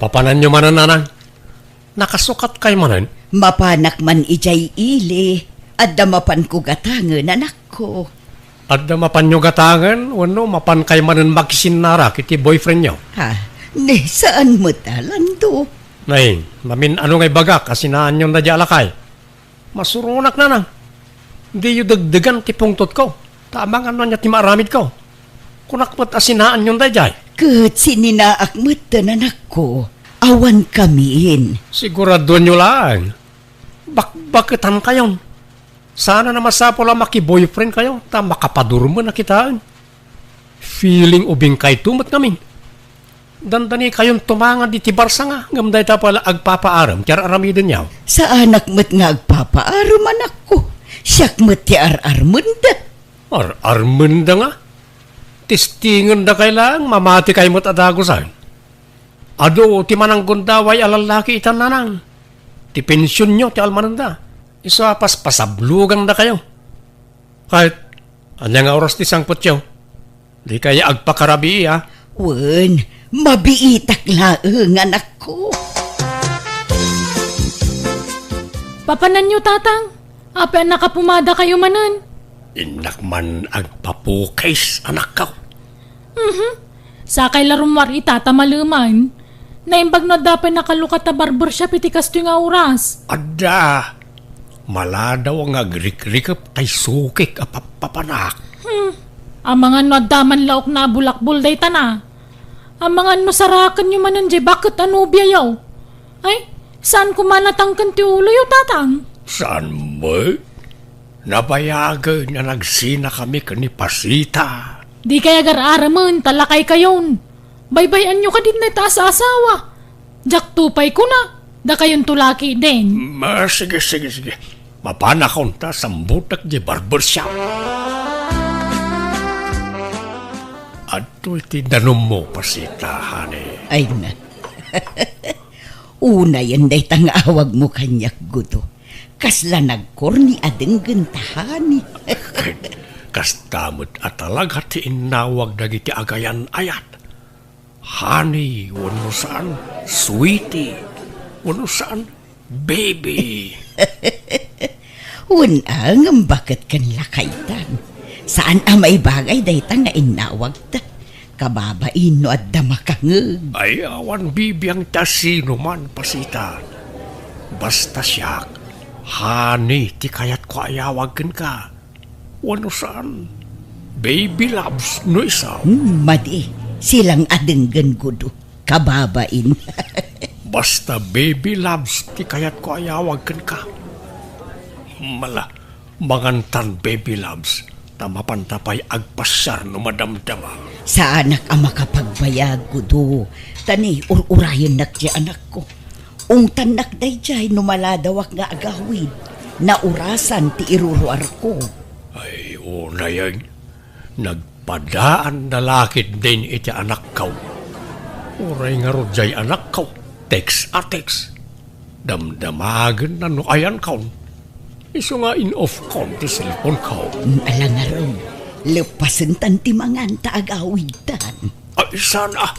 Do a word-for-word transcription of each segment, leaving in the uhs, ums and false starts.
Papananyo manen, nanang? Nakasukatkay manen? Mapanak man idiay ili. Adda mapanko gatangen, anakko. Adda mapanyo gatangen wenno mapankay manen makisinnara iti boyfriendyo? Ha? Ni saan met a, Lando. Nay, mamin-ano nga ibagak a sinaanyon daydiay a lakay? Masuronak, nanang. Diyo degdegan ti pungtotko, ta amangan no ania ti maaramidko. Kunak met a sinaanyon daydiay. Ket sininaak metten, anakko. Awan kamin. Siguradoenyo laeng. Bakbaketankayon. Saan a masapul a makiboyfriendkayo, ta makapadurmen a kitaen. Feeling ubingkayto met ngamin. Dandanikayon tumangan iti barsanga, ngem dayta pay la agpapaarem ti ar-aramidenyo. Saanak met nga agpapaarem, anakko. Siak met ti ar-armenda. Ar-armenda nga? Testingendakay laeng, mamatikay met a dagusen. Adu ti mananggundaway a lallaki itan, nanang. Ti pensionyo ti almanenda. Isu a paspasablugandakayo. Ket, ania nga oras ti sangpetyo? Dikay agpakarabii, a? Wen, mabiitak laeng, anakko. Papananyo, tatang? Apay a nakapumadakayo manen? Innak man agpapukis, anakko. Mhm. Sakay la rummuar ita ta maleman. Naimbag no adda pay nakalukat a barbershop iti kastoy nga oras. Adda. Maladaw nga agrikrikep tay sukik a pappapanak. Hmm. Amangan no adda man laokna a bulakbol dayta na. Amangan no sarakenyo manen diay baket a nobiayo. Ay, saan koma natangken ti uloyo, tatang? Saan met? Nabayagen a nagsinakami ken ni Pasita. Dikay agar-aramen ta lakaykayon. Baybay-anyo kadi dayta a saasawa. Diakto pay kuna, dakayonto la ketdin. Ma, sige, sige, sige. Mapanakon ta sambutek diay barbershop. Adtoy ti danummo, Pasita, honey. Ay na. Unayen dayta nga awagmo kaniak, Gudo. Kasla nagkorni a denggen ta honey. Kasta met a talaga ti innawag dagiti agayan-ayat. Honey, wenno saan, sweetie, wenno saan, baby. Wen a, ngem baket ken lakaytan. Saan a maibagay dayta nga innawagta. Kababain no adda makangeg. Ay, awan bibiang ti asinoman, Pasita. Basta siak, honey ti kayatko a iyawag kenka. Wenno saan, baby loves no isu. Hmm, madi, silang a denggen, Gudo. Kababain. Basta baby loves ti kayatko a iyawag kenka. Mala, mangantan baby loves, ta mapanta pay agpasiar no madamdama. Saanak a makapagbayag, Gudo, ta ni ur-urayennak ti anakko. Ungtannak daydiay no maladawak nga agawid, naurasan ti iruruarko. Ay, unayen, nagpadaan da la ketdin iti anakko. Uray ngarud diay anakko, text a text. Damdamagenna no ayankon. Isu nga in-off kon ti cellphone ko. Mm, ala ngarud, leppasentan ti mangan ta agawidtan. Ay, saan a.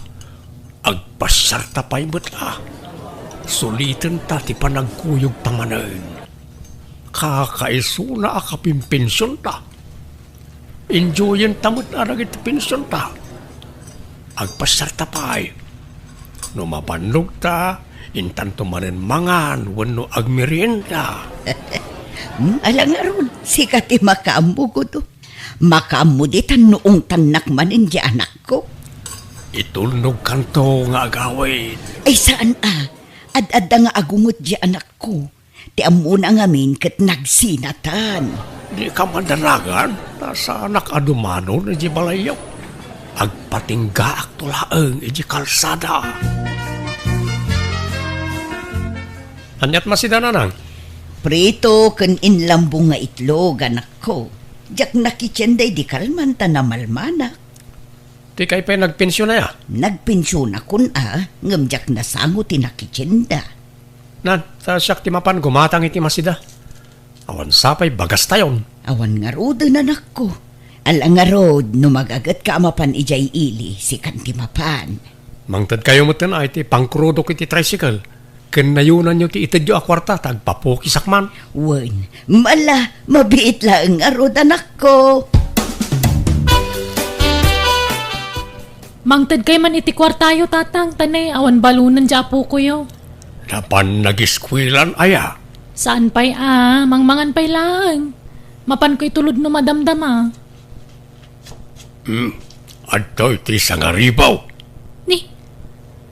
Agpasiarta pay met a. Sulitenta ti panagkuyogta manen. Kakaisuna a kapinpensionta. Enjoyenta met a dagiti pensionta. Agpasiarta pay. No mabannogta, intanto manen mangan wenno agmerienda. Hmm, ala ngarud, sika ti makaammo, Gudo. Makaammo ditan no ungtannak manen diay anakko. Itulnogkanto nga agawid. Ay, saan a. Ad-adda nga agunget diay anakko. Ti ammona ngamin ket nagsinatan. Dika madanagan, ta saanak a dumanon idiay balayyo. Agpatinggaakto laeng idiay kalsada. Aniat masida, nanang? Prito ken inlambong nga itlog, anakko. Diak nakitienda idi kalman ta namalmanak. Dikay pay nagpensiona, a? Nagpensionakon a, ngem diak nasango ti nakitienda. Nan, ta siak ti mapan gumatang iti masida. Awan sapay bagastayon. Awan ngaruden, anakko. Ala ngarud, no magagetka a mapan idiay ili, sikan ti mapan. Mangtedkayo metten a iti pangkurudok iti tricycle, ken nayonanyo ti itedyo a kuarta ta agpapukisak man. Wen, ala, mabiit laeng ngarud, anakko. Mangtedkay man iti kuartayo, Tatang, ta ne, awan balonen diay apokoyo. Napan nagiskuelan aya? Saan pay a, mangmangan pay laeng. Mapanko itulod no madamdama. Hmm, adtoy ti sangaribaw. Ni,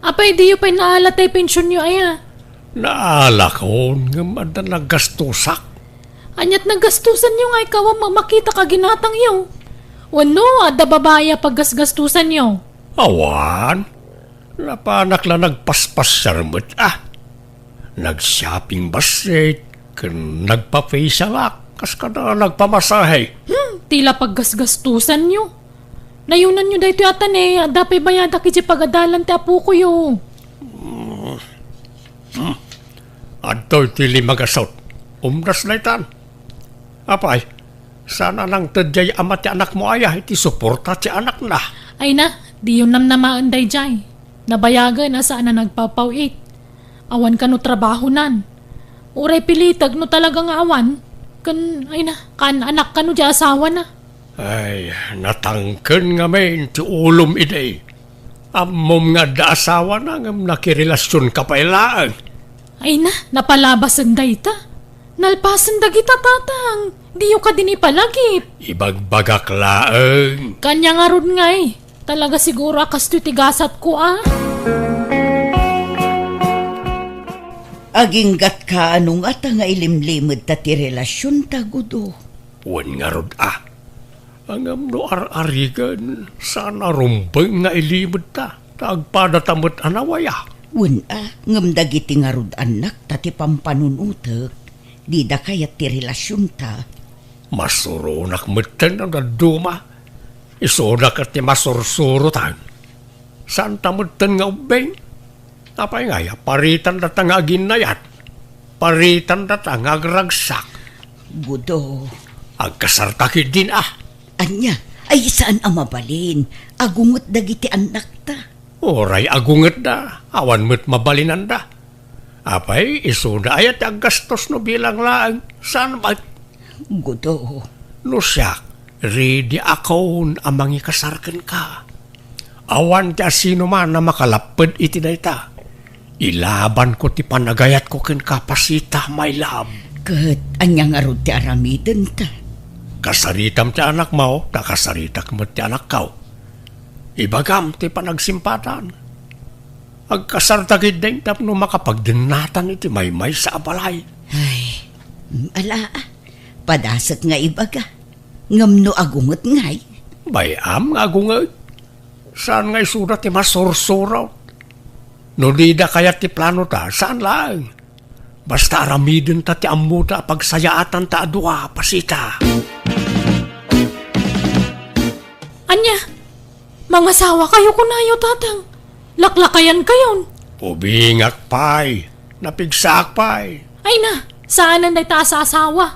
apay diyo pay naala tay pensionyo aya? Naalakon, ngem adda naggastosak. Aniat naggastosanyo nga ikaw a ma-, makitak a ginatangyo? Wenno, adda babai a paggasgastosanyo? Awan. Napanak la nagpaspasiar met, ah. Nag-shopping basket, ken nagpa-facial ak, kas kada nagpamasahe. Hmm, ti la paggasgastosanyo. Nayonanyo daytoy a ta ne, adda pay bayadak idiay pagadalan ti apokoyo. Hmm. Hmm. Adtoy ti limagasut. Umdas daytan. Apay, saan a nangted diay ama ti anakmo aya iti suporta ti anakna? Ay na, diyo namnamaen daydiay. Nabayagen a saan a nagpapaw-it. Awan kano trabahonan. Uray pilitek no talaga nga awan. Ken, ay na, kaan-anak kano diay asawana. Ay, natangken ngamin ti ulom idi. Ammom nga adda asawana ngem nakirelasionka pay laeng. Ay na, napalabasen dayta. Nalpasen dagita, Tatang. Diyo kadi ni palagip. Ibagbagak laeng. Kanya ngarud ngay. Talaga siguro a kastoy ti gasatko, a. Aginggatka no ngata nga ilimlimedta ti relasionta, Gudo? Wen ngarud, a. Ngem no ar-arigen, saan a rumbeng nga ilimedta, ta agpadata met a nawaya. Wen a, ngem dagiti ngarud annakta ti pampanunotek, dida kayat ti relasionta. Masuronak metten no dadduma. Isuna ket ti masursurotan. Saanta metten nga ubbing. Apay ngay a paritandata nga aginnayat? Paritandata nga agragsak. Gudo. Agkasarta ketdin, a. Ania? Ay, saan a mabalin? Agunget dagiti annakta. Uray agungetda, awan met mabalinanda. Apay, isuda aya ti aggastos no bilang laeng? Saan met? Gudo. No siak, ready akon a mangikasar kenka. Awan ti asinoman a makalapped iti dayta. Ilabanko ti panagayatko kenka, Pasita, my love. Ket ania ngarud ti aramidenta? Kasaritam ti anakmo, ta kasaritak met ti anakko. Ibagam ti panagsimpatan. Agkasarta ketdin tapno makapagdennatan iti maymaysa a balay. Ay, ala, padasek nga ibaga. Ngem no agunget ngay? Bay-am nga agunget. Saan nga isuda ti masursurot? No dida kayat ti planota, saan laeng. Basta aramidenta ti ammota a pagsayaatanta a dua, Pasita. Ania? Mangasawa kayo kunayo, Tatang? Laklakayan kayon? Ubingak pay. Napigsaak pay. Ay na, saanen dayta a saasawa.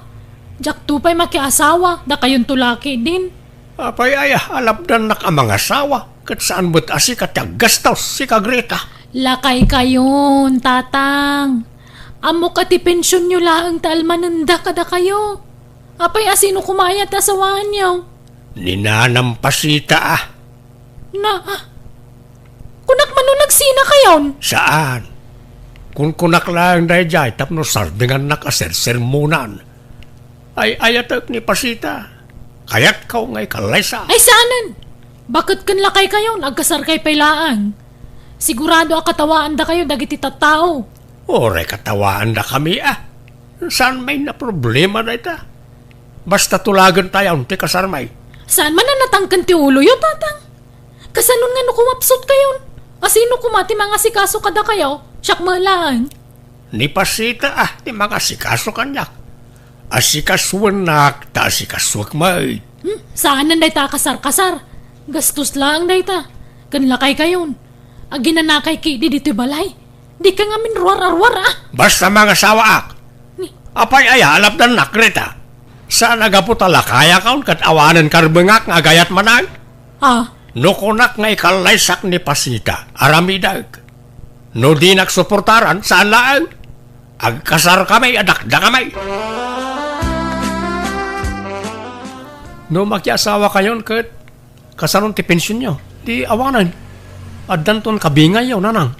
Diakto pay makiasawa, dakayonto la ketdin. Apay aya, alapdannak a mangasawa, ket saan met a sika ti aggastos, sika Greta. Lakay kayon, Tatang. Ammok a ti pensionyo laeng ti almanenda kadakayo. Apay a sino koma aya ti asawaanyo? Ni nanam, Pasita, a. Na, a. Kunak man no nagsina kayon? Saan. Kunkunak laeng daydiay tapno sardengannak a sersermonan. Ay-ayatek ni Pasita. Kayatko nga ikallaysa. Ay, saanen. Baket ken lakay kayon, agkasarkay pay laeng. Sigurado a katawaandakayo dagiti tattao. Uray katawaandakami, a. Saan met a problema dayta? Basta tulagentayon ti kasarmi. Saan man a natangken ti uloyo, Tatang? Kasanon nga no kumapsut kayon? A sino koma ti mangasikaso kadakayo? Siak met laeng. Ni Pasita, a, ti mangasikaso kaniak. Asikasuennak, ta asikasuek met. Hmm, saanen dayta a kasarkasar. Gastos laeng dayta. Ken lakay kayon. Aginanakay ketdi ditoy balay. Dika ngamin ruar-aruar, a. Basta mangasawaak. Ni? Apay aya, alapdannak, Greta? Saan a gapu ta lakayakon ket awanen karbengak nga agayat manen? A, No kunak nga ikallaysak ni Pasita, aramidek. No dinak suportaran, saan laeng. Agkasarkami a dakdakami. No makiasawakayon ket kasanon ti pensionyo? Di awanen. Addanton kabingayyo, nanang.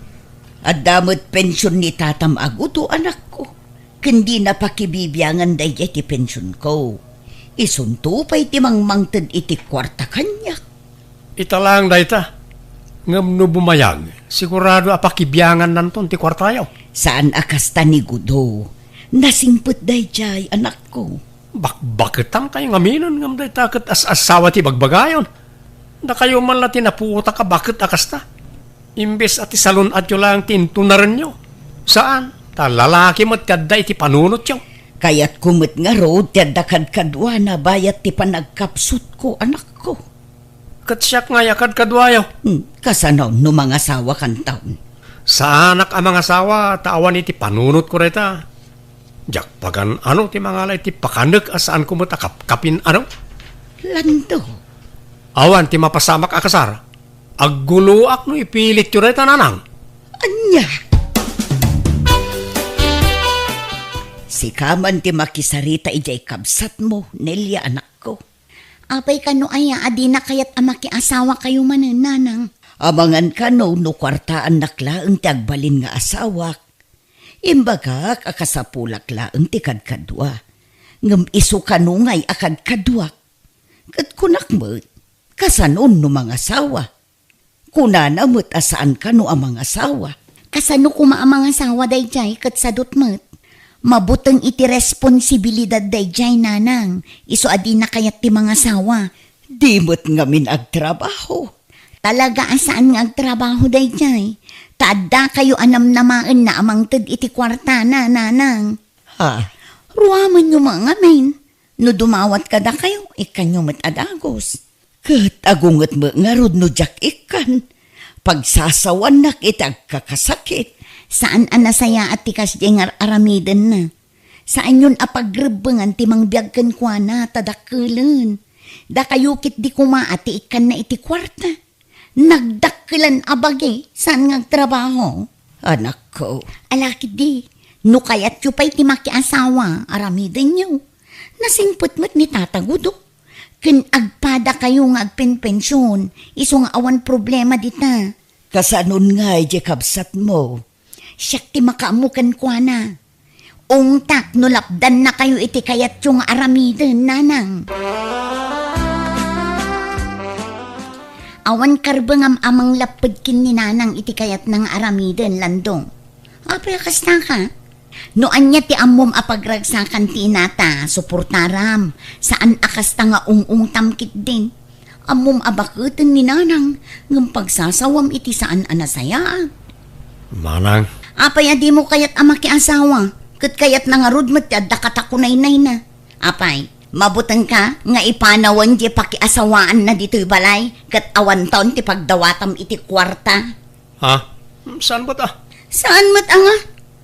Adda met pension ni tatam a gudo, anakko. Ken dina pakibibiangan daydiay ti pensionko. Isunto pay ti mangmangted iti kuarta kaniak. Ita laeng dayta. Ngem no bumayag, sigurado a pakibiangannanton ti kuartayo. Saan a kasta ni Gudo. Nasingpet daydiay, anakko. Bakbaketantayo ngaminen ngem dayta ket as-asawa ti bagbagayon. Dakayo man la ti napuotak a baket a kasta. Imbes a ti salun-atyo laeng ti intunarenyo. Saan, ta lalaki met ti adda iti panunotyo. Kayatko met ngarud ti adda kadkaduana bayat ti panagkapsutko, anakko. Ket siak ngay a kadkaduayo. Hmm, kasano no mangasawakanton? Saanak a mangasawa ta awan iti panunotko dayta. Diak pagan-ano ti mangala iti pakanek a saanko met a kapkapin-ano. Lando. Awan ti mapasamak a kasar. Agguloak no ipilityo dayta, nanang. Ania? Sika man ti makisarita idiay kabsatmo, Nelia, anakko. Apay kano aya a dina kayat a makiasawakayo manen, nanang? Amangan kano no kuartaannak laeng ti agbalin nga asawak. Imbagak a kasapulak laeng ti kadkadua. Ngem isu kano ngay a kadkaduak. Ket kunak met, kasanon no mangasawa? Kunana met a saan kano a mangasawa. Kasano koma a mangasawa daydiay ket sadut met? Mabuteng iti responsibilidad daydiay, nanang, isu a dina kayat ti mangasawa. Di met ngamin agtrabaho. Talaga a saan nga agtrabaho daydiay? Ta addakayo a namnamaenna a mangted iti kuartana, nanang. Ha? Ruamenyo met ngamin. No dumawat kadakayo, ikkanyo met a dagus. Ket agunget met ngarud no diak ikkan. Pagsasawanak iti agkakasakit. Saan a nasayaat ti kasdiay nga ar-aramidenna. Saanyon a pagrebbengan ti mangbiag kenkuana ta dakkelen. Dakayo ketdi koma a ti ikkanna iti kuarta. Nagdakkelan a bagi, saan nga agtrabaho? Anakko. Ala ketdi, no kayatyo pay ti makiasawa, aramidenyo. Nasingpet met ni Tata Gudo. Ken agpadakayo nga agpenpension, isu nga awan problema dita. Kasanon ngay diay kabsatmo? Siak ti makaammo kenkuana. Ungtak no lapdannakayo iti kayatyo nga aramiden, nanang. Awan karbengam a manglapped ken ni nanang iti kayatna nga aramiden, Lando. Apay a kasta ka? No ania ti ammom a pagragsakan ti inata, suportaram. Saan a kasta nga ung-ungtam ketdin. Ammom a baketen ni nanang, ngem pagsasawam iti saan a nasayaat. Manang. Apay a dimo kayat a makiasawa? Ket kayatna ngarud met ti adda katakunaynayna. Apay, mabutengka nga ipanawen diay pakiasawaanna ditoy balay, ket awanton ti pagdawatam iti kuarta? Ha? Saan met a? Saan met a nga?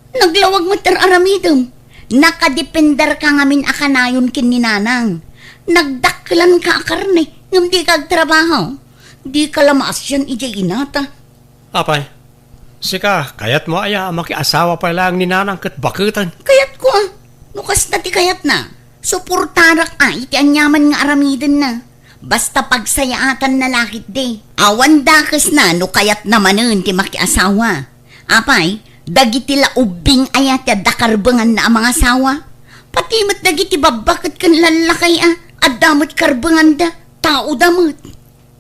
Naglawag met ti ar-aramidem. Nakadependerka ngamin a kanayon ken ni nanang. Nagdakkelanka a karne, ngem dika agtrabaho. Dika la maasian idiay inata. Apay, sika, kayatmo aya a makiasawa pay laeng ni nanang ket baketen? Kayatko a. No kasta ti kayatna, suportarak a iti aniaman nga aramidenna. Basta pagsayaatanna la ketdi. Awan dakesna no kayatna manen ti makiasawa. Apay, dagiti la ubbing aya ti adda karbenganna a mangasawa? Pati met dagiti babba ket ken lallakay a, adda met karbenganda, taoda met.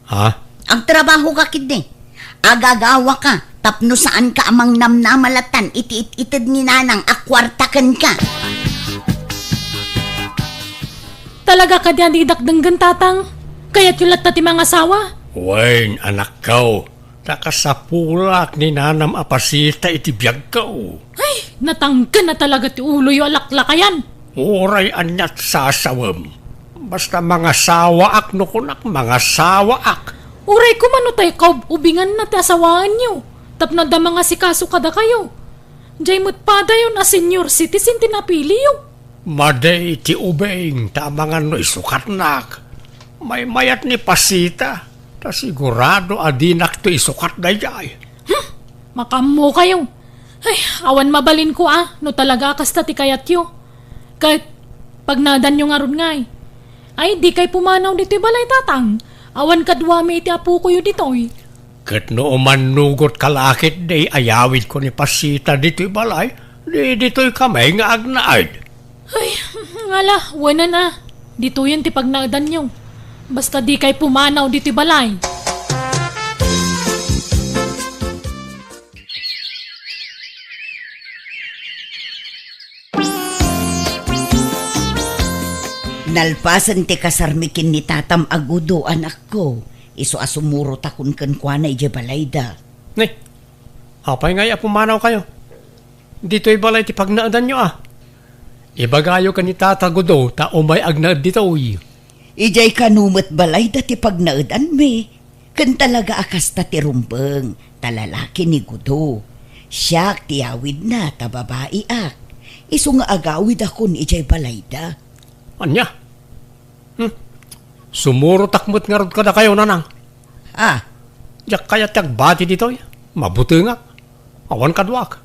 Ha? Agtrabahoka ketdi. Agagawaka tapno saanka a mangnamnama latan iti it-ited ni nanang a kuarta kenka. Talaga kadi a didak denggen, tatang? Kayatyo latta ti mangasawa? Wen, anakko, ta kasapulak ni nanam a pasita iti biagko. Ay, natangken a talaga ti uloyo a laklakayan. Uray aniat sasawem. Basta mangasawaak no kunak, mangasawaak. Uray koma no tay kaub-ubinganna ti asawaenyo, tapno adda mangasikaso kadakayo. Diay met padayon a senior citizen ti napiliyo. Madi ti ubing ta amangan no isukatnak. Maymayat ni Pasita. Ta sigurado a dinakto isukat daydiay. Hmm, makaammokayo. Ay, awan mabalinko a, no talaga a kasta ti kayatyo. Ket pagnaedanyo ngarud ngay. Ay, dikay pumanaw ditoy balay, Tatang. Awan kaduami iti apokoyo ditoy. Ket no umannugot ka la ketdi, ayawidko ni Pasita ditoy balay, di ditoy kami nga agnaed. Ay, ngala, wenan a. Ditoyen ti pagnaedanyo. Basta dikay pumanaw ditoy balay. Nalpasen ti kasarmi ken ni tatam a Gudo, anakko, isu a sumurotakon kenkuana idiay balayda. Ni, apay ngay a pumanawkayo? Ditoy balay ti pagnaedanyo a. Ibagayo ken ni Tata Gudo ta umay agnaed ditoy. Idiay kano met balayda ti pagnaedanmi. Ken talaga a kasta ti rumbeng, ta lalaki ni Gudo. Siak ti yawidna ta babaiak. Isu nga agawidakon idiay balayda. Ania? Hmm. Sumurotak met ngarud kadakayo, nanang. Ah. Diak kayat ti agbati ditoy. Mabutengak. Awan kaduak.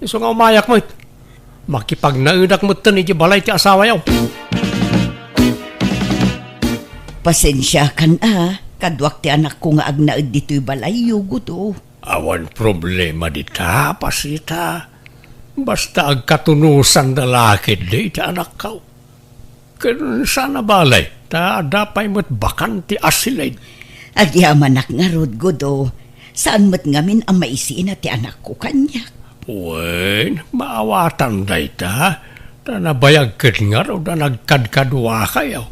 Isu nga umayak met. Makipagnaedak metten iti balay ti asawayo. Pasensiakan a, kaduak ti anakko nga agnaed ditoy balayyo, Gudo. Awan problema dita, Pasita. Basta agkatunosan da la ketdi ti anakko. Ken saan a balay, ta adda pay met bakante a silid. Agyamanak ngarud, Gudo. Saan met ngamin a maisina ti anakko kaniak. Wen, maawatan dayta, ta nabayag ket ngarud a nagkadkaduakayo,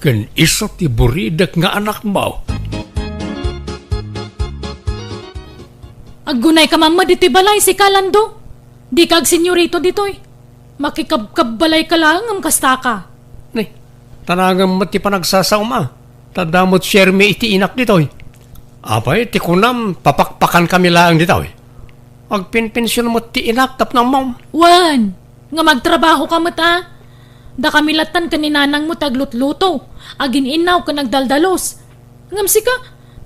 ken isu ti buridek nga anakmo. Aggunayka man met ditoy balay, sika, Lando. Dika agsenyorito ditoy. Makikabkabbalayka laeng ngem kastaka. Ni, tanangem met ti panagsasaom a, ta adda met siermi iti inak ditoy. Apay, ti kunam, papakpakankami laeng ditoy. Agpenpension met ti inak tapno ammom. Wen, nga magtrabahoka met a. Dakami lattan ken ni nanangmo ti aglutluto, agin-innaw ken agdaldalus. Ngem sika,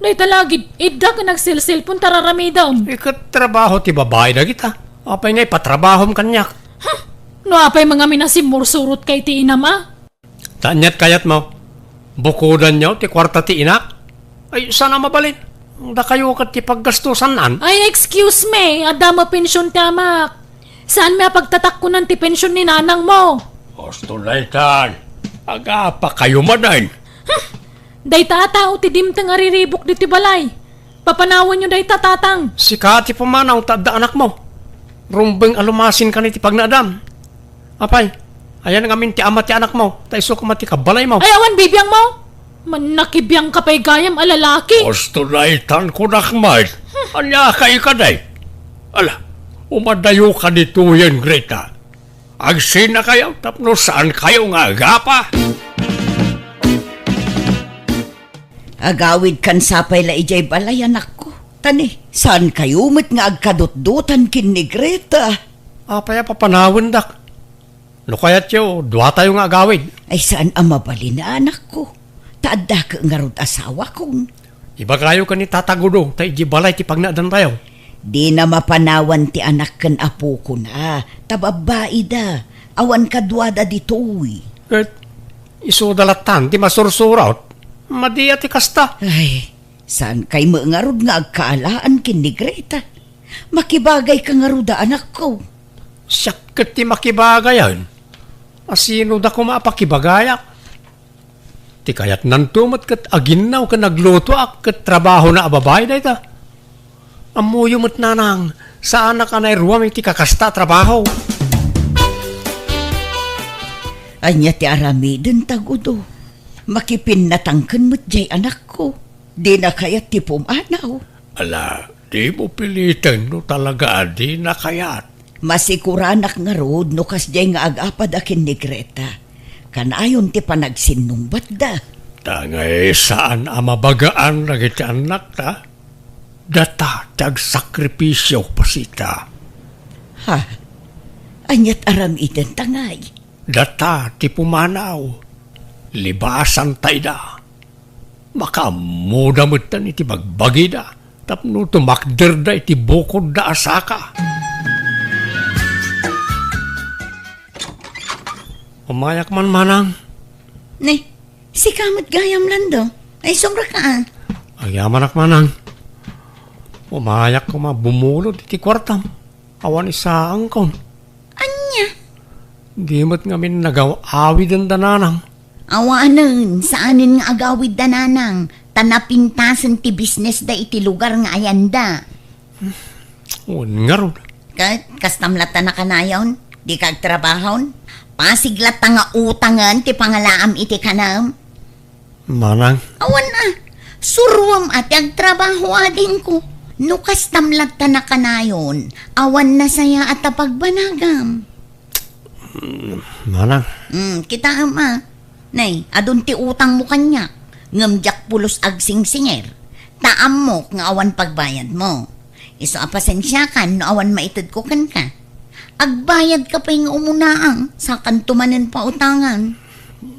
dayta la agid-idda ken agselselpon ta raramidem. Iket trabaho ti babai dagita. Apay nga ipatrabahom kaniak? Huh! No apay mangamin a simmursurotka iti inam a? Ta aniat kayatmo? Bukodanyo ti kuarta ti inak? Ay, saan a mabalin? Dakayo ket ti paggastosannan. Ay, excuse me, adda met pension ti amak. Saanmi a pagtatakkonan ti pension ni nanangmo? Husto daytan. Agapakayo manen. Hmm. Dayta a tao ti dimteng a riribuk ditoy balay. Papanawanyo dayta, Tatang. Sika ti pumanaw ta adda anakmo. Rumbeng a lumasinkan iti pagnaedam. Apay, ayan ngamin ti ama ti anakmo, ta isu koma ti kabbalaymo. Ay, awan bibiangmo? Mannakibiangka pay gayam a lalaki. Husto daytan kunak met. Ania kay kadi? Ala, umadayoka ditoyen, Greta. Agsinakayo tapno saankayo nga agapa. Agawidkan sapay la idiay balay, anakko. Ta ni, saankayo met nga agkadutdotan ken ni Greta? Apay a papanawendak? No kayatyo, duatayo nga agawid. Ay, saan a mabalin a, anakko. Ta adda ket ngarud asawakon. Ibagayo ken ni Tata Gudo ta idiay balay ti pagnaedantayo. Dina mapanawan ti anak ken apokona, ta babbaida, awan kaduada ditoy. Ket isuda lattan ti masursurot. Madi a ti kasta. Ay, saankay met ngarud nga agkaalaan ken ni Greta? Makibagayka ngarud a, anakko. Siak ket ti makibagayan. A sino da koma a pakibagayak? Ti kayatnanto met ket aginnaw ken aglutoak ket trabahona a babai dayta. Ammoyo met, nanang, saanak a nairuam iti kakasta a trabaho. Ania ti aramiden, Tagudo? Makipinnatangken met diay anakko. Dina kayat ti pumanaw. Ala, dimo piliten no talaga a dina kayat. Masikuranak ngarud no kasdiay nga agapada ken ni Greta. Kanayon ti panagsinnungbatda. Ta ngay saan a mabagaan dagiti annakta, data ti agsakripisio, Pasita. Ha? Aniat aramidenta ngay? Data ti pumanaw. Libasanta ida. Makaammoda metten iti bagbagida tapno tumakderda iti bukodda a saka. Umayak man, manang. Ne, sika met gayam, Lando. Ay, sobra ka, ah. Agyamanak, manang. Umayak koma bumulod iti kuartam. Awan isaangkon. Ania? Di met ngamin nagaw-awiden da nanang. Awanen, saanen nga agawid da nanang, ta napintasen ti business da iti lugar nga ayanda. Wen ngarud. Ket kastam latta nakanayon, dika agtrabahon? Pasig latta nga utangen ti pangalaam iti kanam. Manang. Awan a, suruam a ti agtrabaho adingko. No kastam latta nakanayon, awan nasaya a ta pagbanagam. Manang. Hmm, kitaem a. Nay, adun ti utangmo kaniak, ngem diak pulos agsingsinger, ta ammok nga awan pagbayadmo. Isu a pasensiakan no awan maitedko kenka. Agbayadka pay nga umunaang, sakanto manen pautangan.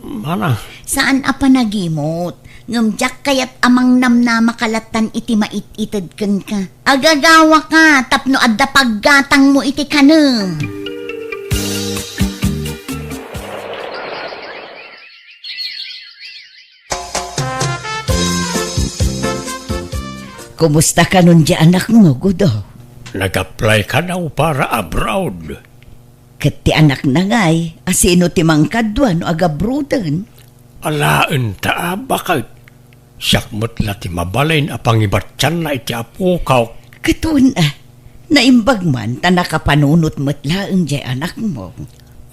Manang. Saan a panagimot, ngem diak kayat a mangnamnamaka lattan iti mait-ited kenka. Agagawaka tapno adda paggatangmo iti kanem. Kumusta kanon diay anakmo, Gudo? Nag-apply kano para abroad. Ket ti anakna ngay, asino ti mangkadua no agabroaden? Alaenta a, baket. Siak met la ti mabalin a pangibatianna iti apok. Ket wen a, naimbag man ta nakapanunot met laeng diay anakmo.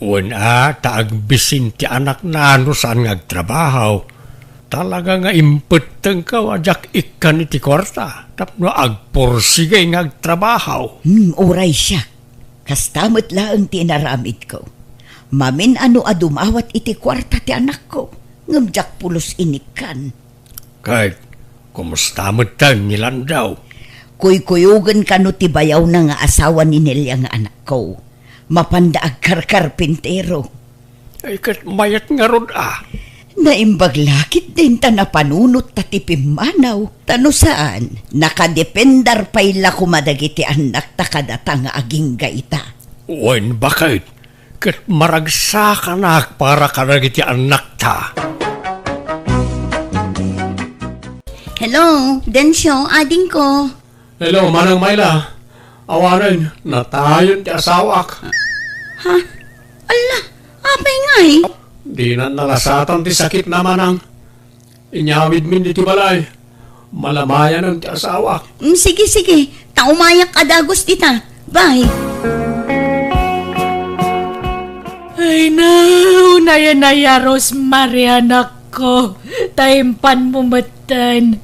Wen a, ta agbisin ti anakna no saan nga agtrabaho. Talaga nga impettengko a diak ikkan iti kuarta tapno agpursigay nga agtrabaho. Hmm, uray siak. Kasta met laeng ti inaramidko. Mamin-ano a dumawat iti kuarta ti anakko, ngem diak pulos inikkan. Ket kumusta metten ni Landaw? Kuykuyogen kano ti bayawna nga asawa ni Nelia nga anakko. Mapanda agkarkarpintero. Ay, ket mayat ngarud a. Naimbag la ketdin ta napanunot ta ti pimmanaw. Ta no saan, nakadependar pay la koma dagiti annakta kadata nga agingga ita. Wen, baket, ket maragsakanak para kadagiti annakta. Hello, Dencio, adingko. Hello, Manang Myla. Awanen, natayon ti asawak. Ha? Alla, apay ngay? Dinan nalasatan ti sakitna, Manang. Inyawidmin iti balay. Malamayanen ti asawak. Mm, sige, sige. Ta umayak a dagus dita. Bye. Ay, naw, nayanaya, Rosemary, anakko. Ta impanmo metten.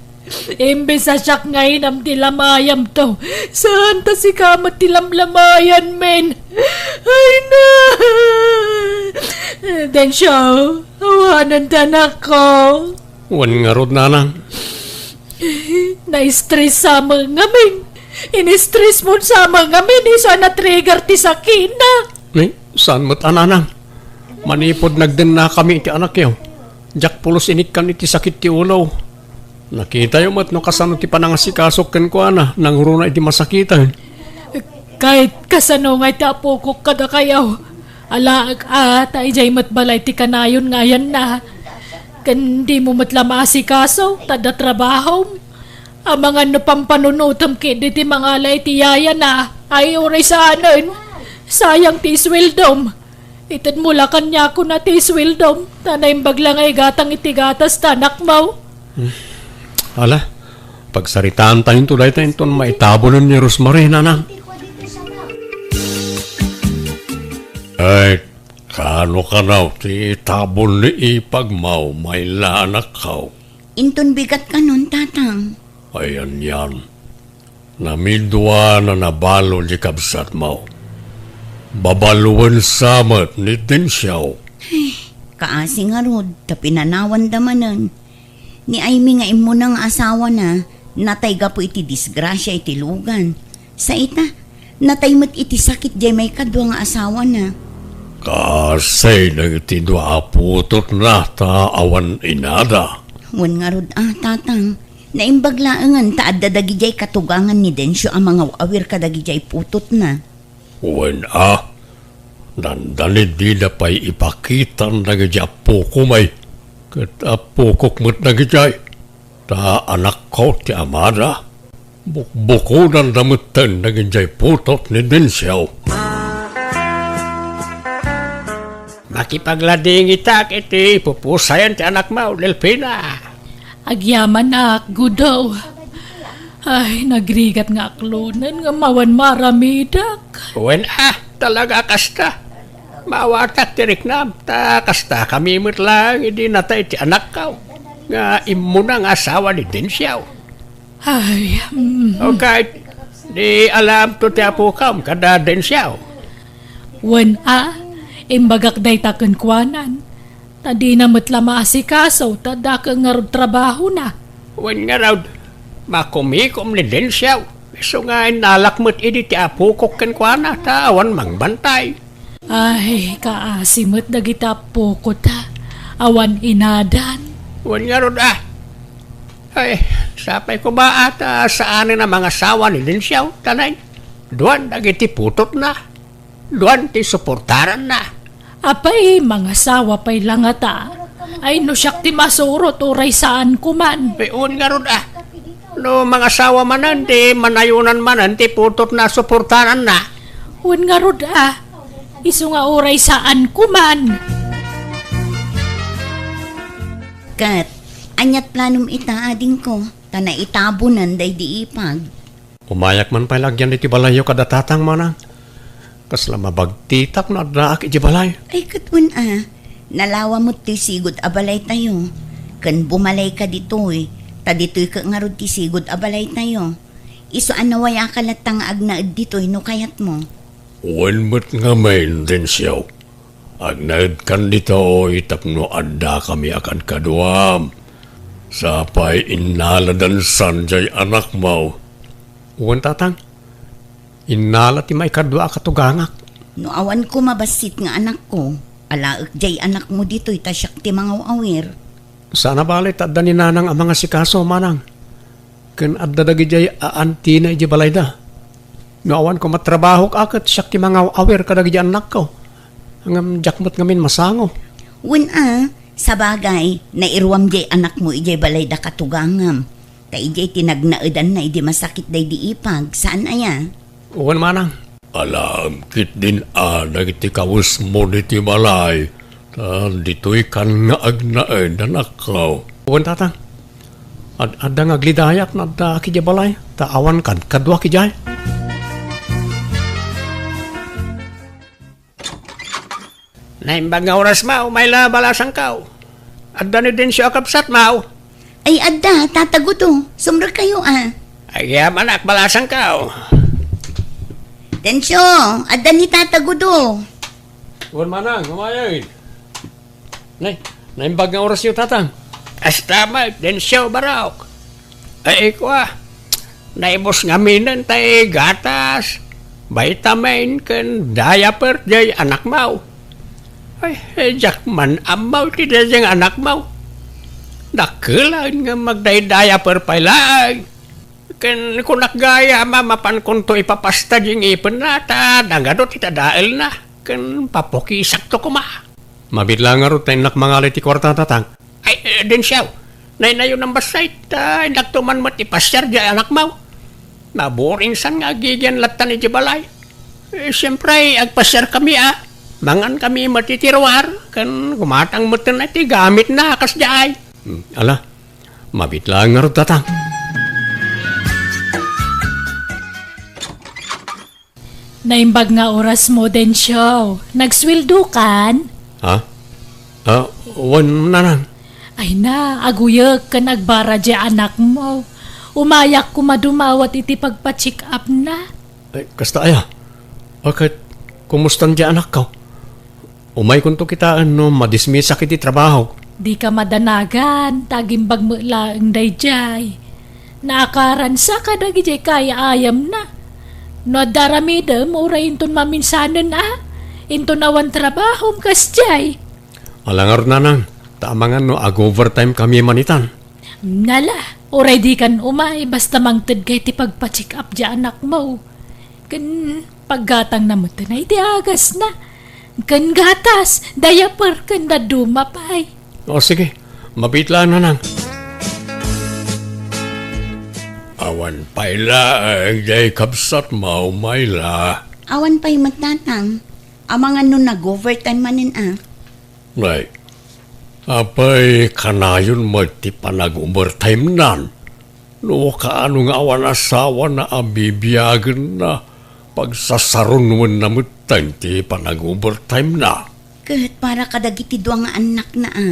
Imbes a siak nga inam ti lamayamto, saan ta sika met ti lamlamayanmin. Ay na! Dencio, awanen ti anakko. Wen ngarud, nanang. Na-stress sa met ngamin. In-stress mo sa met ngamin, isu a na-trigger ti sakina. Ni, saan met a, nanang? Manipud nagdennakami iti anakyo, diak pulos inikkan iti sakit ti ulo. Nakitayo met no kasano ti panangasikasok kenkuana nangruna idi masakiten. Ket kasano ngay ti apokok kadakayo? Alaek a, ta idiay met balay ti kanayon nga ayanna. Ken dimo met la maasikaso, ta adda trabahom. Amangan no pampanunotem ketdi ti mangala iti yayana, ay uray saanen. Sayang ti isweldom. Itedmo la kaniakon ti isweldom, ta naimbag la nga igatang iti gatas ti anakmo. Hmm. Ala, pagsaritaantayo dayta inton maitabonen ni Rosemary, nanang. Ay, kaano kano ti itabon ni ipagmo, Myla, anakko? Inton bigat kanon, tatang. Ay, anian. Namidua a nabalo ti kabsatmo. Babaluen sa met ni Dencio. Ay, kaasi ngarud, ta pinanawanda manen. Ni Aimee nga immuna nga asawana, natay gapu iti disgrasia iti lugan. Sa ita, natay met iti sakit diay maikadua nga asawana. Kaasi dagiti dua a putotna ta awan inada. Wen ngarud a, Tatang, naimbag laengen ta adda dagidiay katugangan ni Dencio a mangaw-awir kadagidiay putotna. Wen a, dandani dida pay ipakitan dagiti appoko may, ket appokok met dagidiay, ta anakko ti amada. Bukbukodanda metten dagidiay putot ni Dencio. Makipagladingitak iti pupusayan ti anakmo, Delfina. Agyamanak, Gudo. Ay, nagrigat nga aklonen nga awan maaramidek. Wen a, talaga kasta. Maawatak ti riknam, ta kasta kami met laeng idi natay ti anakko nga immuna nga asawa ni Dencio. Ay, mm. O ket, di alamto ti apokam kada Dencio? Wen a, imbagak dayta kenkuanan. Ta dina met la maasikaso, ta dakkel ngarud trabahona. Wen ngarud, makumikom ni Dencio. Isu nga innalak met idi ti apokok kenkuana, ta awan mangbantay. Ay, kaasi met dagiti appoko ta. Awan inadan. Wen ngarud a. Ay, sapay koma a ta saanen a mangasawa ni Dencio, ta nay, duan dagiti putotna. Duan ti suportaranna. Apay, mangasawa pay la ngata. Ay, no siak ti masurot, uray saanko man. Ay, wen ngarud a. No mangasawa manen, di manayonan manen ti putotna a suportaranna. Wen ngarud a. Isu nga uray saanko man. Ket, aniat planom ita, adingko, ta naitabonen daydi ipag. Umayak man pay la agyan iti balayyo kada tatang, manang. Kasla mabagtitak no addaak iti balay. Ay, ket wen a, nalawa met toy sigud a balaytayo. Ken bumalayka ditoy, ta ditoy ket ngarud ti sigud a balaytayo. Isu a nawayaka latta nga agnaed ditoy no kayatmo. Wen met ngamin, Dencio. Agnaedkan ditoy tapno addakami a kadkaduam. Sapay innaladansan jay anakmo. Wen, tatang. Innala ti maikadua a katugangak. No awan koma bassit nga anakko, alaek jay anakmo ditoy ta siak ti mangaw-awir. Saan a bale ta adda ni nanang a mangasikaso, manang. Ken adda dagidiay a antina idiay balayda. No awan koma trabahok a ket siak ti mangaw-awir kadagidi annakko. Ngem diak met ngamin masango. Wen a, sabagay, nairuam diay anakmo idiay balayda katugangam. Ta idiay ti nagnaedanna idi masakit daydi ipag, saan aya? Wen manang. Alaem ketdin a dagiti kawesmo ditoy balay, ta ditoykan nga agnaed, anakko. Wen, tatang. Ad-adda nga aglidayak no addaak idiay balay, ta awan kadkaduak idiay. Naimbag nga oras, maw, mayla balasangko. Adda ni Dencio a kabsat, maw? Ay, adda, Tata Gudo. Sumrekkayo, a. Agyamanak, balasangko. Dencio, adda ni Tata Gudo. Wen manang, umayen. Nay, naimbag nga orasyo, tatang. Kasta met, Dencio, barok. Ay, kua, naibus ngaminen tay gatas, vitamin, ken diaper jay anakmo. Ay, eh, diak man ammo ti daydiay nga anakmo. Dakkel a nga magdaydiaper pay laeng. Ken kunak gayam a mapankonto ipapasta di ngipenna ta nangado ti tadaelna ken papukisakto koma. Mabiit la ngarud ta innak mangala iti kuarta, tatang. Ay, eh, Dencio, naynayon a bassit ta innakto man met ipasiar di anakmo. Naburinsan nga agigian lattan iti balay. Eh, siempre, agpasiarkami a. Mangankami met iti ruar, ken gumatang metten iti gamitna a kasdiay. Hmm, ala, mabiit laeng ngarud, tatang. Naimbag nga orasmo, Dencio. Nagsueldokan? Ha? Ah, wen, nanang. Ay na, aguyek ken agbara di anakmo. Umayak koma dumawat iti pagpa-check-upna. Ay, kasta aya? Ket, kumustan di anakko? Umaykonto kitaen no madismisak iti trabahok. Dika madanagan, ta agimbag met laeng daydiay. Naakaransa kadagidiay kaay-ayamna. No adda aramidem, uray inton maminsanen a, inton awan trabahom kasdiay. Ala ngarud, nanang, ta amangan no ag-overtime kami manitan. Nala, uray dikan umay, basta mangted kay ti pagpa-check up diay anakmo. Ken paggatangna met ti agasna. Ken gatas, diaper, ken dadduma pay. O, sige. Mabiit la, nanang. Awan pay laeng diay kabsatmo, Myla. Awan pay met, Tatang. Amangan no nag-overtime manen a. Nay, apay kanayon met ti panag-overtime-nan? No kaano nga awan asawana a bibiagenna, pagsasarunwenna metten ti panag-overtime-na. Ket para kadagiti dua nga annakna a.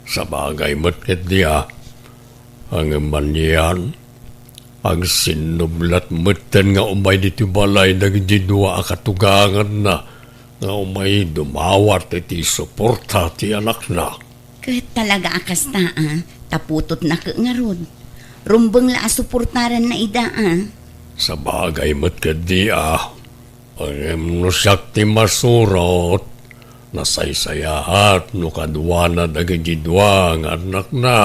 Sabagay met ketdi a. Ngem anian, agsinnublat metten nga umay ditoy balay dagiti dua a katuganganna nga umay dumawat iti suporta ti anakna. Ket talaga a kasta a, ta putotna ket ngarud. Rumbeng la a suportaranna ida a. Sabagay met ketdi a. Ngem no siak ti masurot, nasaysayaat no kaduana dagiti dua nga annakna.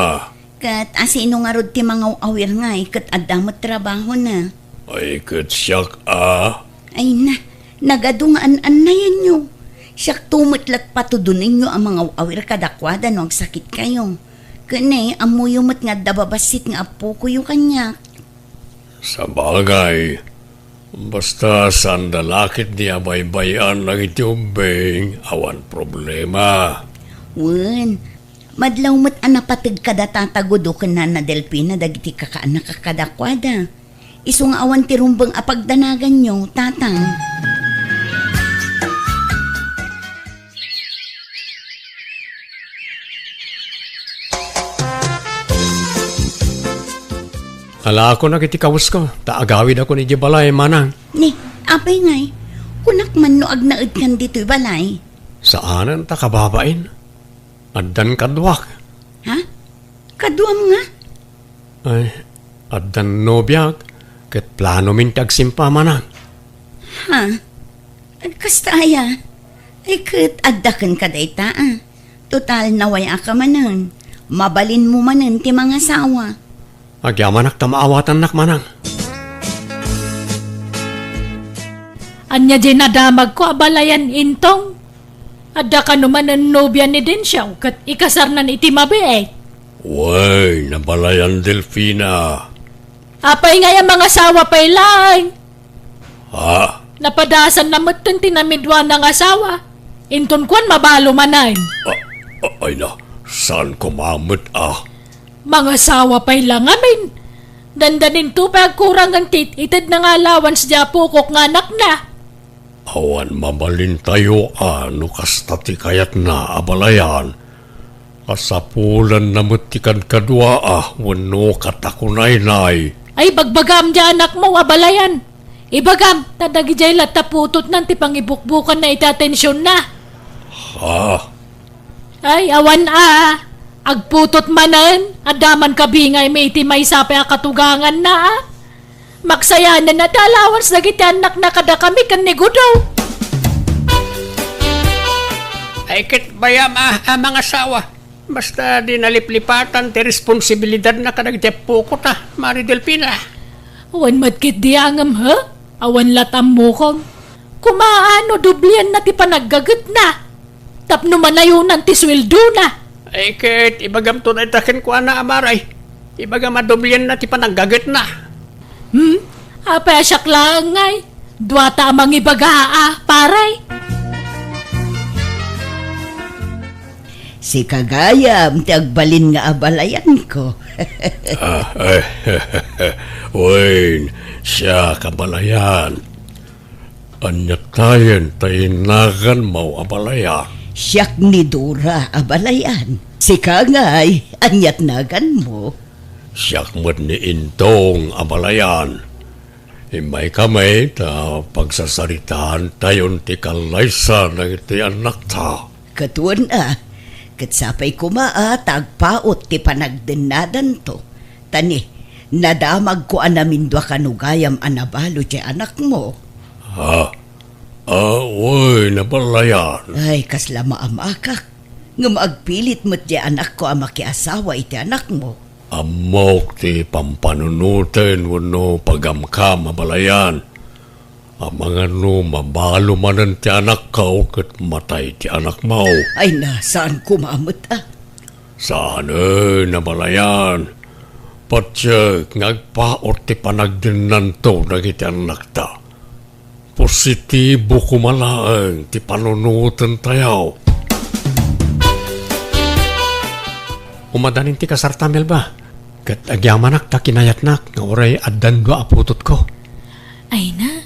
Ket asino ngarud ti mangaw-awir ngay ket adda met trabahona? Ay, ket siak a. Ay na, nagadu nga an-annayanyo. Siakto met la ti patudonenyo a mangaw-awir kadakuada no agsakitkayo. Ken ne, ammoyo met nga adda babassit nga appokoyo kaniak. Sabagay, basta saanda la ketdi a baybay-an dagiti ubbing, awan problema. Wen, madlaw met a napateg kada Tata Gudo ken Nana Delfina dagiti kakaannak a kadakuada. Isu nga awan ti rumbeng a pagdanaganyo, Tatang. Alaakon dagiti kawesko, ta agawidakon idiay balay, manang. Ni, apay ngay, kunak man no agnaedkan ditoy balay? Saanen ta kababain. Addan kaduak. Ha? Kaduam nga? Ay, addan nobiak, ket planomin ti agsimpa, manang. Ha? Kasta aya? Ay, ket adda kenka dayta a. Total, naway-aka manen. Mabalinmo manen ti mangasawa. Agyamanak ta maawatannak, manang. Ania diay nadamagko a balayan, Intong? Adda kano manen nobia ni Dencio ket ikasarnan iti mabiit? Wen, nabalayan, Delfina. Apay ngay a mangasawa pay laeng? Ha? Napadasanna metten ti namiduana nga asawa. Inton kuan, mabalo manen. A-, a-, ay na, saan koma met a? Mangasawa pay la ngamin. Dandaninto pay agkurangen ti it-itedna nga allowance diay apokok nga anakna. Awan mabalintayo a no kasta ti kayatna a balayan. Kasapulanna met ti kadkaduaa wenno katakunaynay. Ay, bagbagam diay anakmo a balayan. Ibagam, ta dagidiay latta putotnan ti pangibukbukanna iti atensionna. Ha? Ay, awan a. Agputot manen, adda man kabingaymi iti maysa pay a katuganganna a. Maksayanen a ti allowance dagiti annakna kadakami ken ni Gudo. Ay, ket bayam a, a mangasawa. Basta di naliplipatan ti responsibilidadna kadagiti appokota, Mari Delfina. Wen met ketdi a ngem, he? Awan la't ammokon. Kumaano, doblianna ti panaggagetna. Tapno manayonan ti sueldona. Ay, ket ibagamto dayta kenkuana, a, Mari. Ibagam a doblianna ti panaggagetna. Hmm? Apay a siak laeng ngay? Duata a mangibaga a, pare. Sika gayam ti agbalin nga abalayanko. Ah, eh, wen, siak a balayan. Ania tayen ti naganmo a balayan? Siak ni Dora a balayan. Sika ngay, ania't naganmo? Siak met ni Intong a balayan. Immaykami ta pagsasaritaantayon ti kallaysa dagiti annakta. Ket wen a, ket sapay koma a ta agpaut ti panagdennadanto. Ta ni, nadamagko a namindua kano gayam a nabalo ti anakmo. Ha? Ah, wen, nabalayan. Ay, kasla maamakak. Ngem agpilit met ti anakko a makiasawa iti anakmo. Ammok ti pampanunoten wenno pagamkam a balayan. Amangan no mabalo manen ti anakko ket matay ti anakmo. Ay na, saan koma met, a? Saanen a balayan. Patiek nga agpaut ti panagdennanto dagiti annakta. Positibo koma laeng ti panunotentayo. Umadanin ti kasarta, Melba. Ket agyamanak ta kinayatnak nga uray addan dua a putotko. Ay na,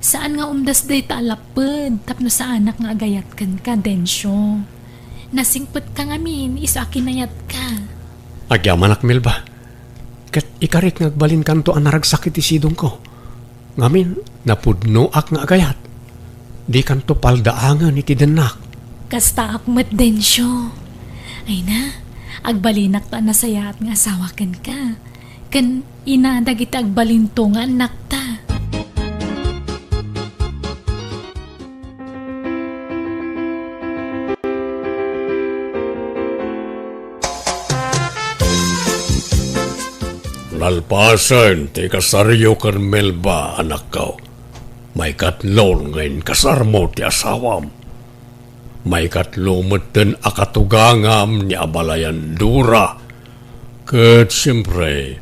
saan nga umdas dayta a lapped tapno saanak nga agayat kenka, Dencio. Nasingpetka ngamin isu a kinayatka. Agyamanak, Melba. Ket ikarik nga agbalinkanto a naragsak iti sidongko. Ngamin, napudnoak nga agayat. Dikanto paldaangen iti dennak. Kastaak met, Dencio. Ay na, agbalinakto a nasayaat nga asawa kenka. Ken ina dagiti agbalinto nga annakta. Nalpasen ti kasaryo ken Melba, anakko. Maikatlo nga inkasarmo ti asawam. Maikatlo metten a katugangam ni abalayan Dora. Ket siempre,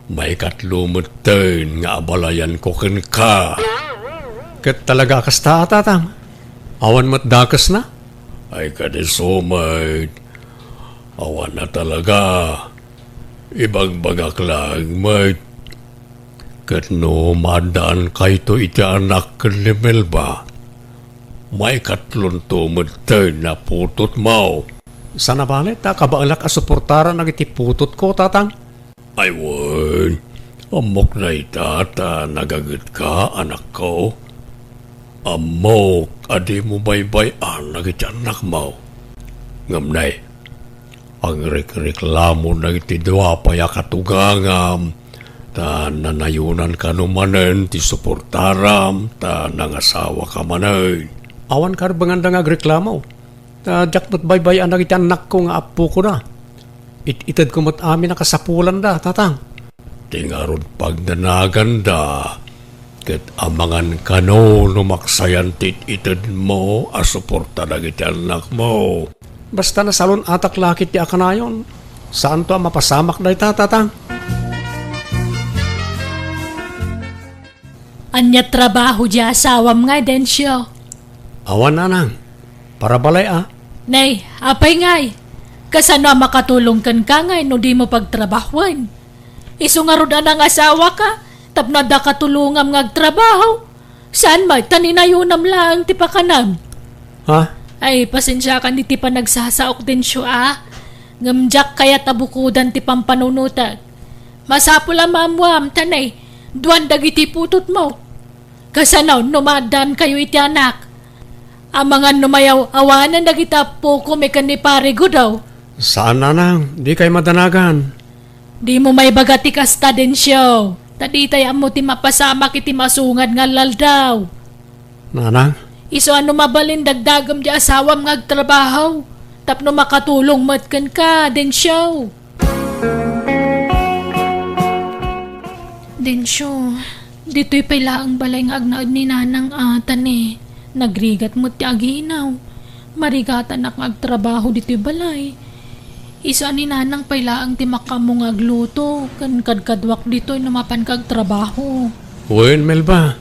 maikatlo metten nga abalayanko kenka. Ket talaga a kasta, a, tatang? Awan met dakesna? Ay, kadisu met. Awan a talaga. Ibagbagak laeng met. Ket no maaddankayto iti anak ken ni Melba, maikatlonto metten a putotmo. Saan a bale ta kabaelak a suportaran dagiti putotko, tatang? Ay wen, ammok dayta ta nagagetka, anakko. Ammok a dimo baybay-an dagiti annakmo. Ngem nay, agrikreklamo dagiti dua pay a katugangam, ta nanayonan kano manen ti suportaram, ta nangasawaka manen. Awan karbenganda nga agreklamo, ta diak met baybay-an dagiti annakko nga appokoda. It-itedko met amin a kasapulanda, tatang. Ti ngarud pagdanaganda, ket amangan kano no maksayan ti it-itedmo a suporta dagiti annakmo. Basta nasalun-atak la ketdi a kanayon, saanto a mapasamak dayta, tatang. Ania trabaho di asawam ngay, Dencio? Awan, nanang. Parabalay a. Nay, apay ngay? Kasano a makatulong kenka ngay no dimo pagtrabahoen? Isu ngarud a nangasawaka tapno adda katulongam nga agtrabaho. Saan met ta ninayonam laeng ti pakanam? Ha? Ay, pasensiakan iti panagsasaok, Dencio, a. Ngem diak kayat a bukodan ti pampanunotek. Masapul a maammuam ta nay, duan dagiti putotmo. Kasano no maaddaankayo iti anak? Amangan no mayaw-awanen dagiti appokom ken ni Pare Gudaw. Saan, nanang, dikay madanagan. Dimo maibaga ti kasta, Dencio, ta ditay ammo ti mapasamak iti masungad nga aldaw. Nanang? Isu a no mabalin dagdagem di asawam nga agtrabaho, tapno makatulong met kenka, Dencio. Dencio, ditoy pay laeng balay nga agnaed ni Nanang a, ta ne, nagrigat met ti aginaw. Marigatanak nga agtrabaho ditoy balay. Isu a ni Nanang pay laeng ti makaammo nga agluto, ken kadkaduak ditoy no mapanka agtrabaho. Wen, Melba,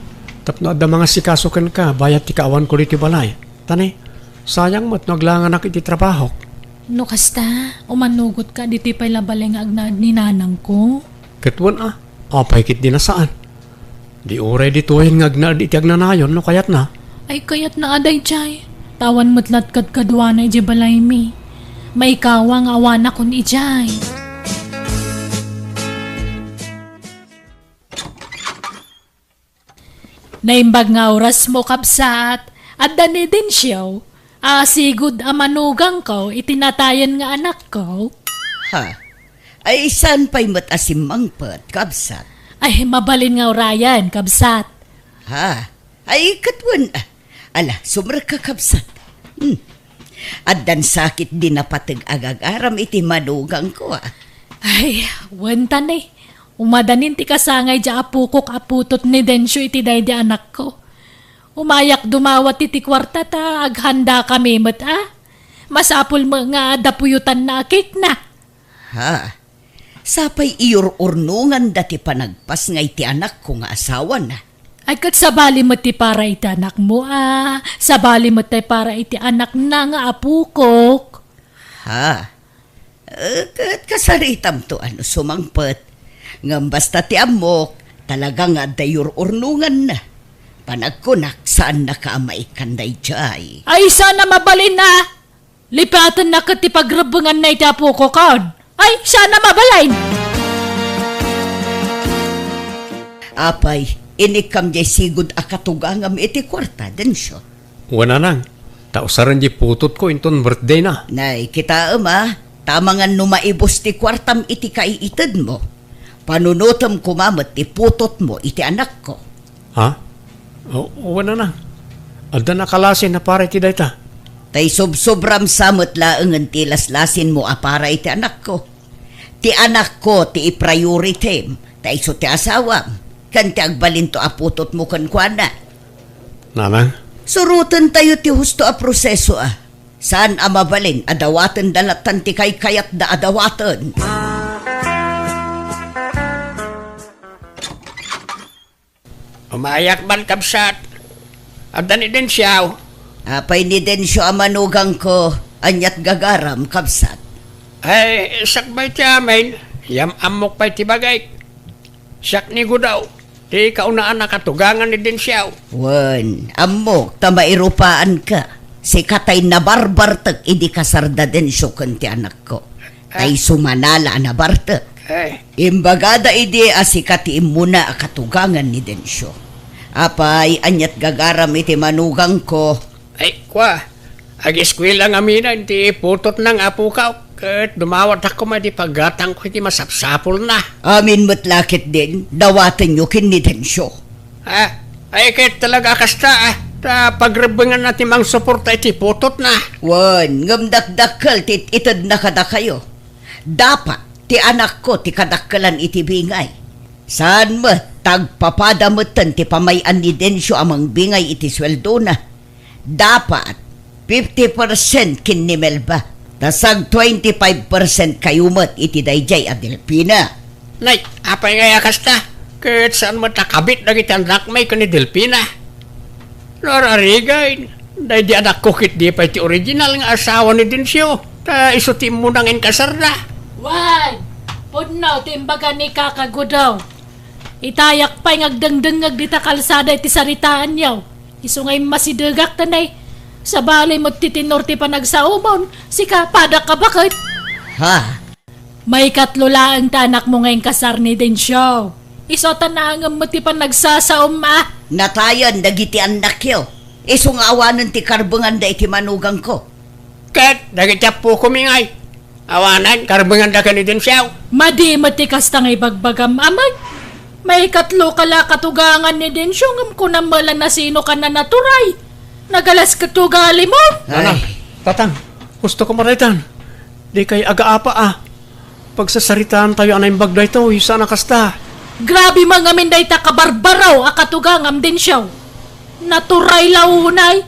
tapno adda mangasikaso kenka, bayat ti kaawanko ditoy balay. Ta ne, sayang met no aglanganak iti trabahok. No kasta, umanugotka ditoy pay la balay nga agnaed ni nanangko. Ket wen a, apay ketdi a saan? Di uray ditoyen nga agnaed iti agnanayon no kayatna. Ay, kayatna a daydiay. Ta awan met la't kadkaduana idiay balaymi. Maikawa nga awanakon idiay. Naimbag nga orasmo, kabsat, adda ni Dencio a sigud a manugangko iti natayen nga anakko. Ha? Ay, saan pay met a simmangpet, kabsat? Ay, mabalin nga urayen, kabsat. Ha? Ay, ket wen, ala, sumrekka, kabsat. Hmm. Addan sakit di napateg a gagaram iti manugangko, a. Ay, wen ta ni. Umadanin ti kasangay diay apokok a putot ni Dencio iti daydi anakko. Umayak dumawat iti kuarta ta aghandakami met a. Masapul met nga adda puyotanna a cake na. Ha? Sapay iyur-urnonganda ti panagpasngay ti anakko nga asawana. Ay, ket sabali met ti para iti anakmo a, sabali met ti para iti anakna nga apokok. Ha? Eh, ket kasaritamto a no sumangpet. Ngem basta ti ammok, talaga nga adda iyur-urnonganna. Panagkunak, saannaka a maikkan daydiay. Ay, saan a mabalin a! Lipatenna ket ti pagrebbenganna iti apokokon. Ay, saan a mabalin! Apay, inikkam diay sigud a katugangam iti kuarta, Dencio? Wen, nanang, ta usaren diay putotko inton birthdayna. Nay, kitaem a, ta amangan no maibus ti kuartam iti kaiitedmo. Panunotem koma met ti putotmo iti anakko. Ha? O, wen, nanang. Adda nakalasin a para iti dayta. Ta isubsobram sa met laengen ti laslasinmo a para iti anakko. Ti anakko ti i-prioritim, ta isu ti asawam, ken ti agbalinto a putotmo kenkuana. Nanang? Surotentayo ti husto a proseso a. Saan a mabalin a dawatenda lattan ti kaykayatda a dawaten. Umayak man, kabsat. Adda ni Dencio? Apay ni Dencio a manugangko, ania't gagaram, kabsat? Ay, sakbay ti amin, yam-ammok pay ti bagik. Siak ni Gudaw, ti kaunaan a katugangan ni Dencio. Wen, ammok ta mairupaanka. Sika tay nabarbartek idi kasarda Dencio ken ti anakko. Tay sumanala a nabartek. Ay. Imbagada idi a sika ti immuna a katugangan ni Dencio. Apay, ania't gagaram iti manugangko? Ay, kua, ageskuela ngamin ti putotna nga apokaw, ket dumawatak koma iti paggatangko iti masapsapulna. Amin met la ketdin, dawatenyo ken ni Dencio. Ah, ay, ket talaga a kasta, ah, ta pagrebbenganna ti mangsuporta iti putotna. Wen, ngem dakdakkel ti it-itedna kadakayo. Dapat ti anakko ti kadakkelan iti bingay. Saan met, ta agpapada metten ti pamay-an ni Dencio a mangbingay iti sueldona. Dapat fifty percent ken ni Melba, ta sag twenty-five percent kayo met iti daydiay a Delfina. Nay, apay ngay a kasta? Ket saan met a kabit dagiti annakmi ken ni Delfina? Lor Arigan, daydi anakko ket di pay ti original nga asawa ni Dencio, ta isu ti immuna nga inkasarda. Wen, pudno ti imbaga ni Kaka Gudaw. Itayak pay nga agdengdengngeg dita kalsada iti saritaanyo. Isu nga immasidegak ta nay, sabali met ti tenor ti panagsaomon, sika, padak a baket. Ha? Maikatlo laeng ti anakmo nga inkasar ni Dencio. Isu ta naangem met ti panagsasaom a. Natayen dagiti annakyo. Isu nga awanen ti karbenganda iti manugangko. Ket dagiti appokomi ngay, awanen karbenganda ken ni Dencio. Madi met ti kasta nga ibagbagam, amay. Maikatlo ka la katugangan ni Dencio, ngem kunam met la nasino ka nanaturay. Nagalas ket ti ugalimon. Ay. Tatang, husto ko maraytan. Di kay agaapa a. Pagsasaritaantayo a naimbag daytoy, saan a kasta? Grabe man ngamin dayta kabarbaro a katugangam, Dencio. Naturay la unay.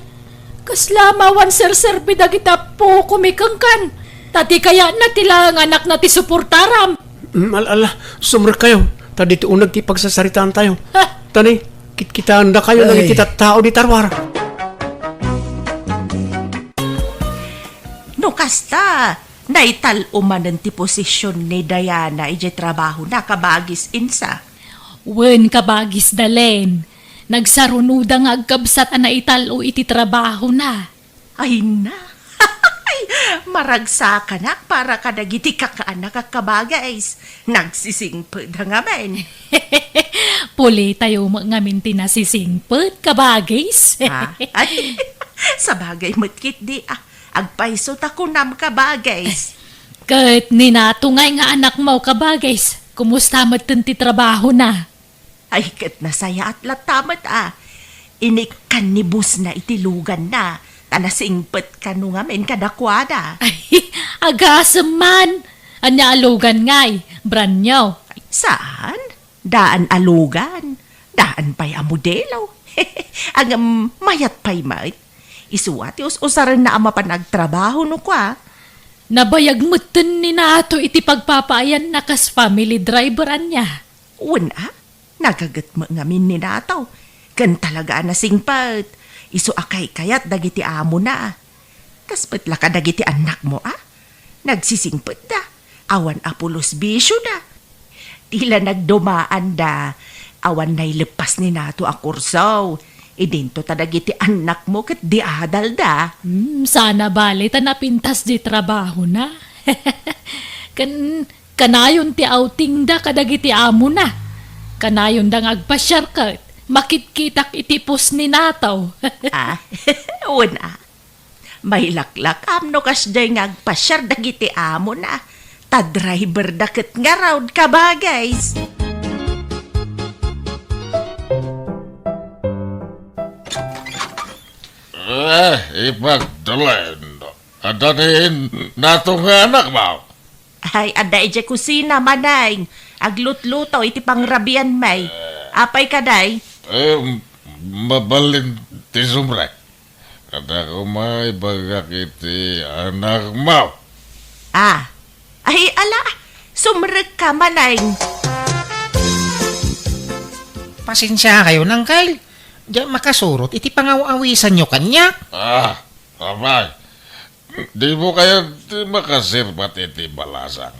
Kasla mawan serserbi dagiti appokomi kenkan. Ta ti kayatna ti laeng anakna ti suportaram. Mm, al-, ala, sumrekkayo. Ta ditoy uneg ti pagsasaritaantayo. Ha? Tani, kitkitaendakayo dagiti tattao di taruar. No kasta, naital-o manen ti posision ni Diana idiay trabahona, kabagis Insa. Wen, kabagis Dalen. Nagsarunoda nga agkabsat a naital-o iti trabahona. Ay na. Maragsakanak para kadagiti kakaanak a kabagis. Nagsisingpet da ngamin. Pulitayo met ngamin ti nasisingpet, kabagis. Ah, ay, sabagay met ketdi, ah. Agpayso ta kunam, kabagis. Ket ni Nato ngay nga anakmo, kabagis, kumusta metten ti trabahona? Ay, ket nasayaat latta met a. Inikkan ni bossna iti luganna, ta nasingpet kano ngamin kadakuada. Ay, agasem man. Ania a lugan ngay, brand new? Saan? Daan a lugan. Daan pay a modelo. Ngem mayat pay met. Isu a ti us-usarenna a mapan agtrabaho no kua. Nabayag metten ni Nato iti pagpapaayanna kas family driver ania. Wen a, nagaget met ngamin ni Nato. Ken talaga a nasingpet. Isu a kaykayat dagiti amona. Kas met la kadagiti annakmo a, nagsisingpetda, awan a pulos bisioda. Ti la nagdumaanda, awan naileppas ni Nato a kurso. Idinto ta dagiti annakmo ket di adalda. Hmm, sana bale ta napintas di trabahona. Ken kanayon ti outingda kadagiti amona. Kanayonda nga agpasiar ket makitkitak iti post ni Nato. Ah, wen a. Mailaklakam no kasdiay nga agpasiar dagiti amona, ta driverda ket ngarud, kabagays. Eh, ipagdalen. Adda ni Nato nga anakmo? Ay, adda idiay kusina, Maneng. Aglutluto iti pangrabian, may. Apay ka, day? Eh, mabalin ti sumrek. Kada kumay bagak iti anakmo. Ah. Ay, ala, sumrek ka, Maneng. Pasensia kayo, Nangkal. Diak makasurot iti pangaw-awisanyo kaniak. Ah, apay. Dimo kayat ti makasirbat iti balasang?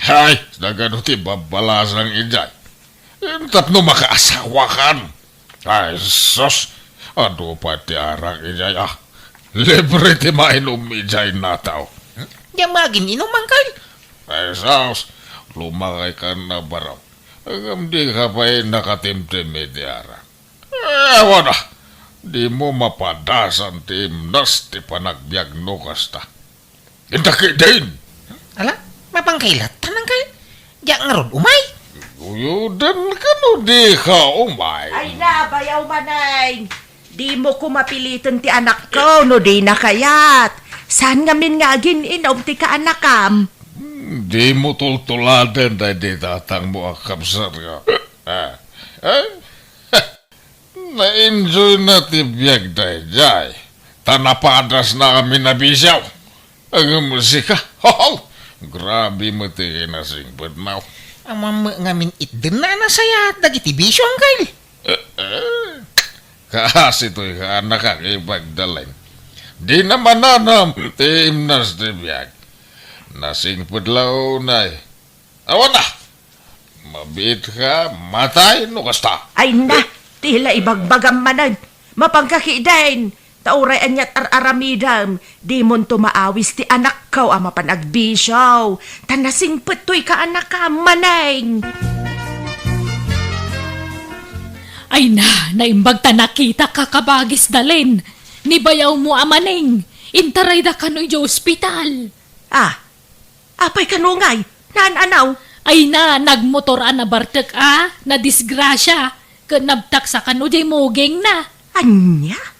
Hay, nagano ti babbalasang idiay? Tapno makaasawakan. Ay, sus! Adu pay ti arak idiay, ah. Libre ti mainum idiay, Nato. Diak magin-inum, Uncle. Ay, sus! Lumakay ka na baro. Ngem di ka pay nakatimtim iti arak. Eh, awan a. Dimo mapadasan ti imnas ti panagbiag no kasta. Inta ketdin! Ala, mapangkailatta, Uncle? Diak ngarud umay? Guyoden kano di ka umay? Ay na, bayaw, Maneng. Dimo ko mapiliten ti anakko no dina kayat. Saan ngamin nga agin-inum ti kaanakam? Hmm, dimo tultuladen daydi tatangmo a kabsat nga. Ah, eh? Na-enjoyna ti biag daydiay, ta napadasna amin a bisio. Ngem sika, hoho! Grabe met ti kinasingpetmo. Awan met ngamin itdenna a nasayaat dagiti bisio, Uncle. Eh, eh. Kaasi toy kaanakak, ipagdalen. Dina mananam ti imnas ti biag. Nasingpet la unay. Awan a! Mabiit ka, matay no kasta. Ay na, ti la ibagbagam manen. Mapanka ketdin. Ta uray aniat ar-aramidem, dimonto maawis ti anakko a mapan agbisio. Ta nasingpet toy kaanakam, Maneng. Ay na, naimbag ta nakitak, kabagis, Dalen. Ni bayawmo a Maneng, intarayda kano idiay ospital. Ah, apay kano ngay? Naan-anaw? Ay na, nagmotor a nabartek a, nadisgrasia, ket nabtaksa kano diay mugingna. Ania?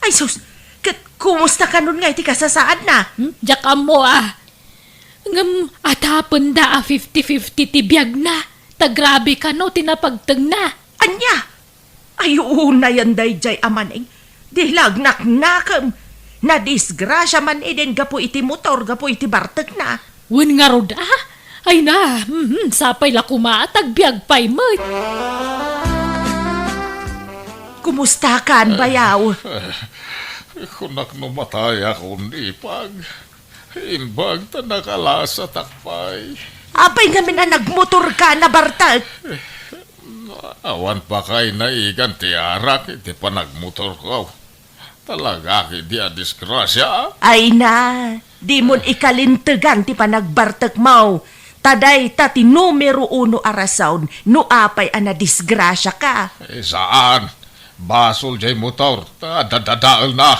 Ay sus, ket kumusta kanon ngay ti kasasaadna? Hmm? Diak ammo a. Ngem atapenda a fifty fifty ti biagna, ta grabe kano ti napagtengna. Ania? Ay, unayen daydiay a Maneng. Di la agnaknakem. Nadisgrasia man idin gapu iti motor, gapu iti bartekna. Wen ngarud a? Ay na, mhm, sapay la koma a tagbiag pay met. Kumusta kan, bayaw? Kunak no matayakon, ipag. Imbag ta nakalasatak pay. Apay ngamin a nagmotor ka, nabartek? Awan pa kay naigan ti arak iti panagmotorko. Talaga ketdi a disgrasia. Ay na, dimon ikalintegan ti panagbartekmo. Ta dayta ti numero uno a rason no apay a nadisgrasiaka. Eh, saan? Basol jay motor, ta dadadaelna.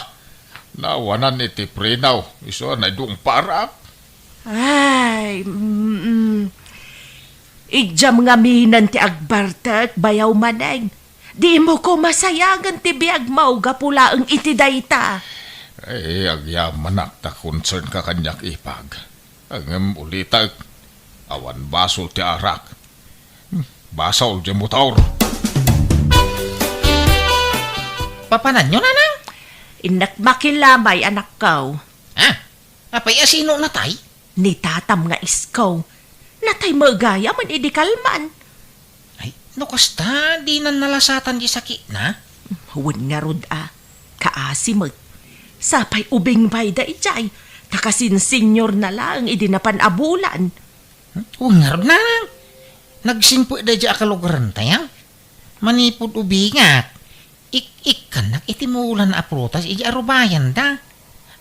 Nawanan iti preno, isu a naidungparak. Ay, mm, mm. Idiam ngaminen ti agbartek, bayaw Maneng. Dimo koma sayangen ti biagmo gapu laeng iti dayta. Ay, agyamanak ta concern ka kaniak, ipag. Ngem ulitek, Awan basol ti arak. Hmm, basol ti motor. Papananyo, nanang? Innak makilamay, anakko. Ah, apay a sino natay? Ni tatam nga isko. Natay met gayam idi kalman. Ay, no kasta, dinan nalasatan ti sakitna? Wen ngarud a, kaasi met. Sapay ubing pay daydiay, ta kasin senior na laeng idi napan a bulan. Hmm? Wen ngarud, nanang. Nagsingpet daydiay a kalugaran tayo. Manipud ubingak. Ik-, ikkannak iti mulan a prutas idi arubayanda.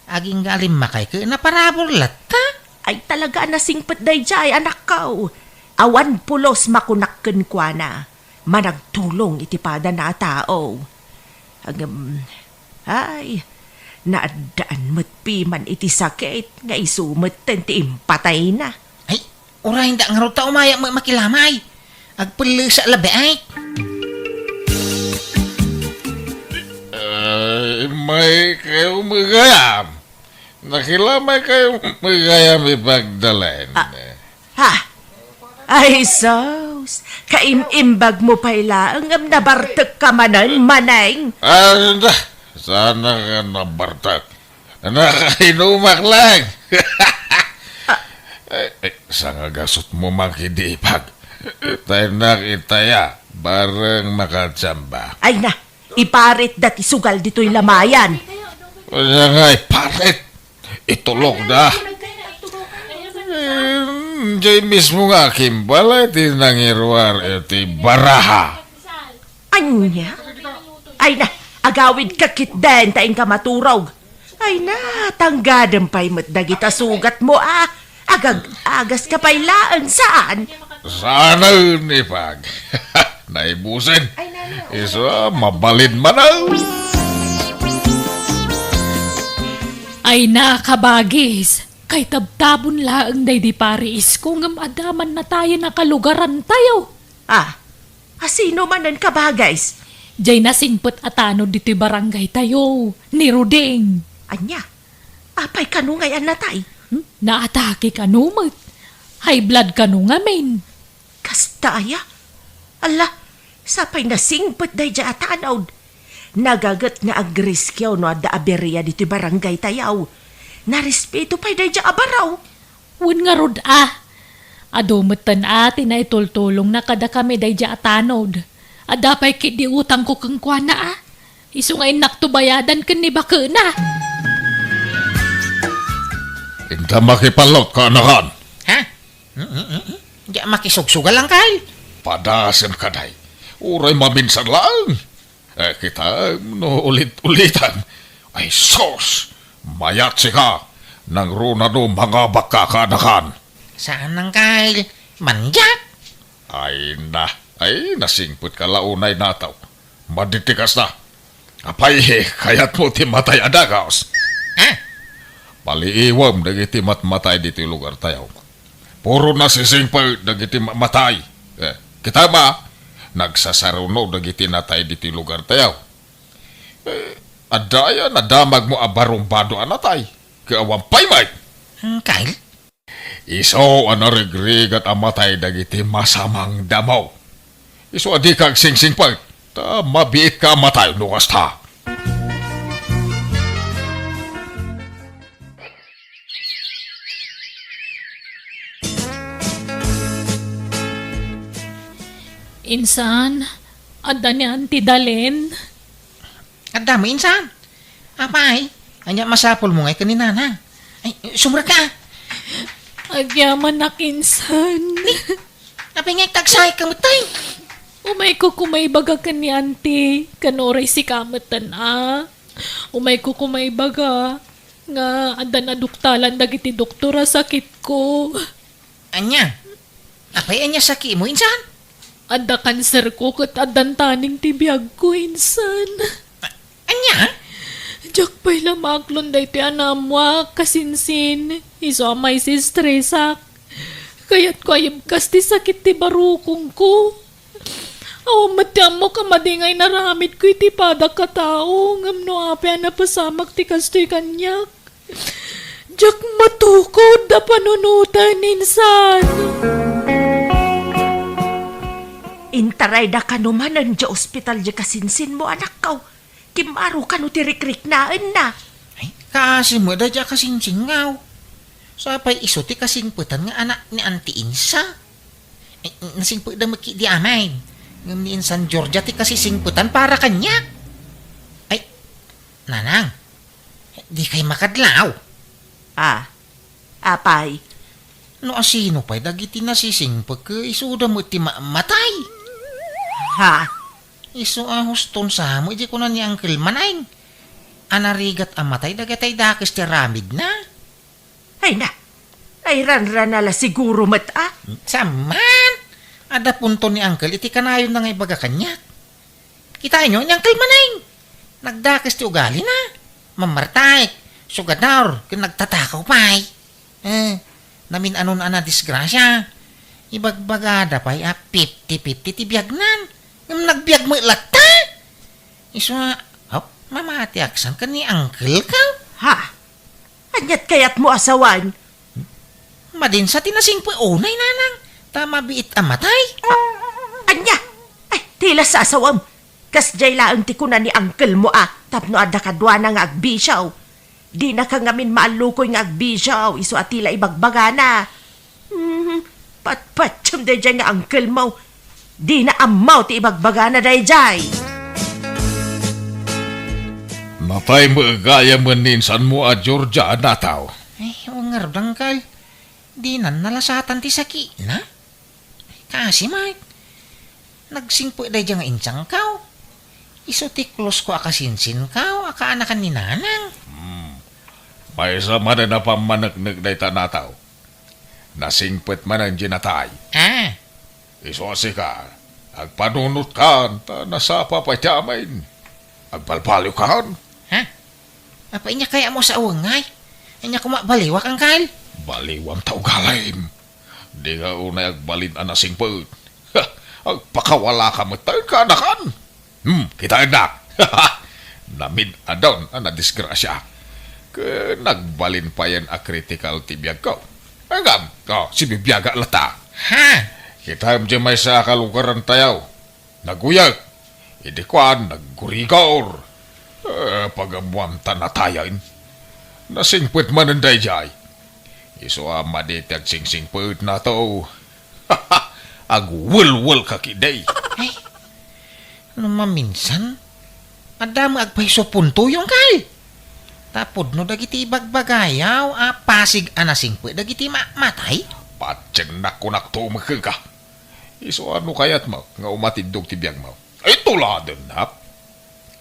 Agingga a limmakay ket naparabur latta. Ay, talaga a nasingpet daydiay, anakko. Awan pulos makunak kenkuana. Managtulong iti padana a tao. Ngem, ay, naaddaan met piman iti sakit nga isu metten ti impatayna. Ay, uray, inda ngarud ta umayak met makilamay. Agpellesa labi ay. Ay, may kayo magayam. Nakilamay kayo magayam ipagdalen. Ah, ha? Ay, sus! Kaim-imbag mo pay laeng ngem nabartek ka manen, Maneng. Ah, da, sana ka nabartek. Nakainumak lang. Eh, eh, sangagasot mo man kidipag. Tayo nakitaya, bareng makachamba. Ay na, iparit da ti sugal ditoy lamayan. Wala nga iparit. Itulok da. Eh, jay mismo nga kimbal ay ti nangiruar iti baraha. Anya? Ay na, agawid ka ketdin ta inka maturog. Ay na, tanggadem pay met dagita sugat mo a. Agag-agas ka pay laeng saan? Saan ni pag? Naibusen. Isu a, mabalin man a. Ay na, kabagis. Kay tabtabon laeng daydi pari isko ngem adda man natayen a kalugaran tayo. Ah, asino manen, kabagis? Jay nasingpet a tanod ditoy barangay tayo, ni Ruding. Anya? Apay kano ngay a natay? Hmm? Naatake kano met? High blood kano ngamin? Kasta aya? Ala, sapay nasingpet daydiay a tanod. Nagaget nga agriskio no adda aberia ditoy barangay tayo. Narespeto pay daydiay a baro. Wen ngarud a. Adu metten a ti naitultulongna kadakami daydiay a tanod. Adda pay ketdi utangko kenkuana a. Isu nga innakto bayadan ken ni bakena. Inta makipallot, kaanakan. Ha? Mm, mm, mm, mm. Diak makisugsugal, Angkal. Padasen ka, day. Uray maminsan laeng. Eh, kitaem no ulit-ulitan. Ay, sus! Mayat sika. Nangruna no mangabak ka, kaanakan. Saan, Angkal? Mandiak? Ay na, ay, nasingpet ka la unay nataw. Madi ti kasta. Apay, kayatmo ti matay a dagus? Ah? Paliiwem dagiti matmatay ditoy lugar tayo. Puro nasisingpet dagiti ma-, matay. Eh, kita ma, nagsasaruno dagiti natay ditoy lugar tayo. Eh, adda aya nadamagmo a barumbado a natay? Ket awan pay met. Angkal? Isu a narigrigat a matay dagiti masamang damo. Isu a dika agsingsingpet, ta mabiitka a matay no kasta. Insan, adda ni Auntie Dalen? Adda met, insan. Apay, ania masapulmo ngay ken ni Nana? Ay, sumrek ka. Agyamanak, insan. Ni, apay nga agtagsayka met, tay? Umayko koma ibaga ken ni Auntie, ken uray sika metten a. Umayko koma ibaga nga addan aduktalan dagiti doktor a sakitko. Ania? Apay, ania sakitmo, insan? Adda kanserko ket addan taning ti biagko, insan. A-, ania? Diak pay la maaklon daytoy a naammoak, kasinsin. Isu a maisistresak. Kayatko a ibkas ti sakit ti barukongko. Awan met ti ammok a madi nga inaramidko iti padak a tao, ngem no apay a napasamak ti kastoy kaniak? Diak matukod a panunoten insan. Intarayda kano manen diay ospital diay kasinsinmo, anakko. Kimmaro kano ti rikriknaenna. Ay, kaasi met daydiay a kasinsinko. Sapay isu ti kasingpetan nga anak ni Auntie Insa. Ay, nasingpetda met ketdi amin. Ngem ni Insan Georgia ti kasisingpetan para kaniak. Ay, Nanang, dikay makadlaw? Ah, apay? No asino pay dagiti nasisingpet, ket isuda met ti ma-, matay. Ha? Isu a huston sa met, idi kuna ni Uncle Maneng a narigat a matay dagiti dakes ti aramidna. Ay na, ay ranrana la siguro met a. Saan man? Adda punto ni Uncle iti kanayonna nga ibaga kaniak. Kitaenyo ni Uncle Maneng. Nagdakes ti ugalina. Mamartaek, sugador, ken nagtatakaw pay. Eh, namin-anon a nadisgrasia. Ibagbagada pay a fifty fifty ti biagnan. Ngem nagbiag met latta. Isu a, oh, mamatiak san ken ni Uncle ka? Ha? Aniat kayatmo a sawen? Madin sa ti nasingpet unay, Nanang, ta mabiit a matay. A-, ania? Ay, ti la sasawem. Kasdiay laeng ti kuna ni Uncle mo a tapno adda kaduana nga agbisio. Dinaka ngamin maallukoy nga agbisio, isu a ti la ibagbagana. Hmm, patpatiem daydiay nga Uncle mo. Dina ammo ti ibagbagana daydiay. Natay met gayam ni insanmo a Georgia a nataw. Ay, wen ngarud, Uncle. Dinan nalasatan ti sakitna? Ay, kaasi met. Nagsingpet daydiay nga insangko. Isu ti close ko a kasinsinko a kaanakan ni Nanang. Hmm. Maysa manen a pammaneknek dayta a nataw. Nasingpet manen diay natay. Ah. Isu a sika, agpanunotkan, ta nasapa pay ti amin. Agbalbaliwkan. Ha? Apay, ania kayatmo a sawen ngay? Ania koma baliwak, Uncle? Baliwam ta ugalim. Dika unay agbalin a nasingpet. Ha, agpakawalaka met ta kaanakan. Hmm, kitaennak. Namin-adon a nadisgrasia. Ket nagbalin payen a critical ti biagko. Ngem, oh, sibibiagak latta. Ha? Kitaem diay maysa a kalugarantayo. Naguyek. Idi kuan, naggurigor. Eh, pagammuam ta natayen. Nasingpet manen daydiay. Isu a madi ti agsingsingpet, nataw. Agwelwelka ketdi. Ay, no maminsan, adda met agpayso puntoyo, Uncle. Ta pudno dagiti ibagbagayo a pasig a nasingpet dagiti ma-, matay. Patiennak, kunak to met kenka. Isu a no kayatmo nga umatiddog ti biagmo. Ay, tuladennak.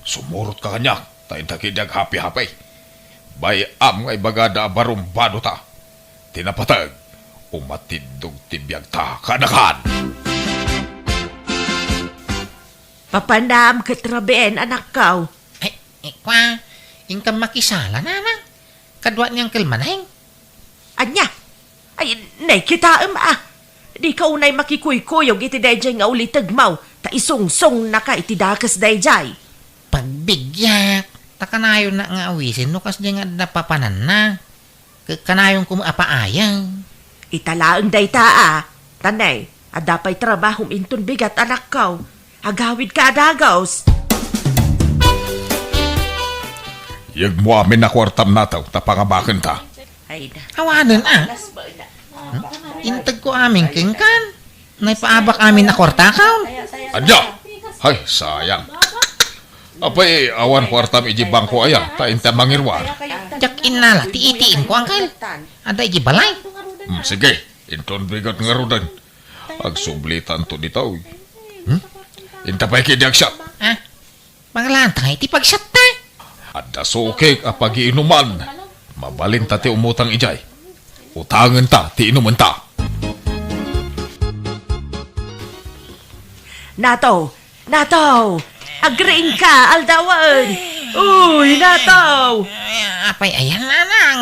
Sumurotka kaniak, ta inta ketdi aghapi-hapi. Bay-am nga ibagada a barumbadota. Ti napateg, umatiddog ti biagta, kaanakan. Papanam ket rabiin, anakko. Ay, eh, kwa, inka makisala, Nanang. Kadua ni Uncle Maneng. Ania? Ay, nay, kitaem a. Dika unay makikuykuyog iti daydiay nga ulitegmo, ta isungsungnaka iti dakes daydiay. Pagbiggak, ta kanayonna nga awisen no kasdiay nga adda papananna. Ket kanayonko met a paayem. Ita laeng dayta a. Ta nay, adda pay trabahom inton bigat, anakko. Agawidka a dagus. Yegmo amin a kuartam, nataw, ta pangabakenta. Ay na. Awanen a. Alas ba na? Hmm? Integko amin kenkan. Naipaabak amin a kuartakaw. Ania? Ay, sayang. Apay, awan kuartam iti bangko aya, ta inta mangiruar. Diak innala ti A T M ko, Uncle. Adda iti balay. Hmm, sige, inton bigat ngaruden. Agsublitanto ditoy. Hmm? Inta pay ketdi agsiat. Ah, pangalaanta nga iti pagsiatta. Adda sukik a pagiinuman. Mabalinta ti umutang idiay. Utangenta ti inumenta. Nataw! Nataw! Agriingka, aldawen! Uy, nataw! Ay, apay ayan, Nanang?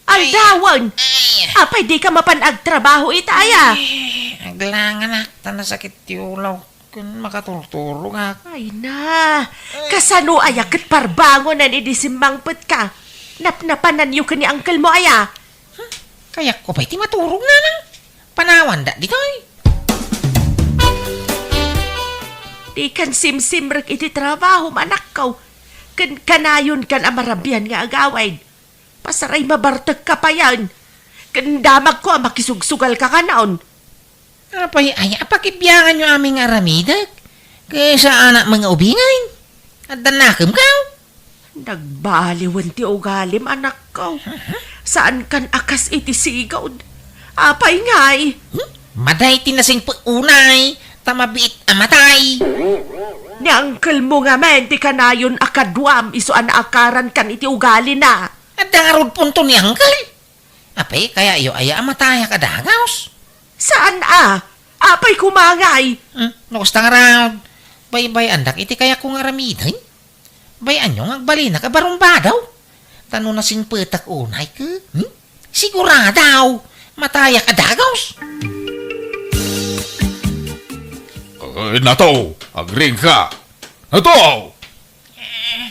Aldawen! Ay. Apay dika mapan agtrabaho ita aya? Ay, aglanganak, ta nasakit ti ulaw ken makaturturogak. Ay na, kasano aya ket parbangonen idi simmangpetka? Napnapananyo ken ni uncle mo aya? Hmm? Kayatko pay ti maturog, nanang. Panawanda ditoy. Dikan simsimrek iti trabahom, anakko. Ken kanayonkan a marabian nga agawid. Pasaray mabartekka payen. Ken damagko a makisugsugalka kanon. Apay aya a pakibianganyo amin nga aramidek? Ket saanak met nga ubingen? Adda nakemka? Nagbaliwen ti ugalim, anakko. Saankan a kas iti sigud. Apay ngay? Hmm? Maday ti nasingpet unay, ta mabiit a matay. Ni uncle mo ngamin ti kanayon a kaduam isu a naakarankan iti ugalina. Adda ngarud punto ni uncle? Apay, kayatyo aya a matayak a dagaws? Saan a? Apay koma ngay? Hmm, no kasta ngarud, baybay-andak iti kayatko nga aramiden. Bay-anyo nga agbalinak a barumbado. Ta no nasingpetak unay ket, hmm? Sigurado, matayak a dagaws. Ay, nato, agring ka. Nato! Eh,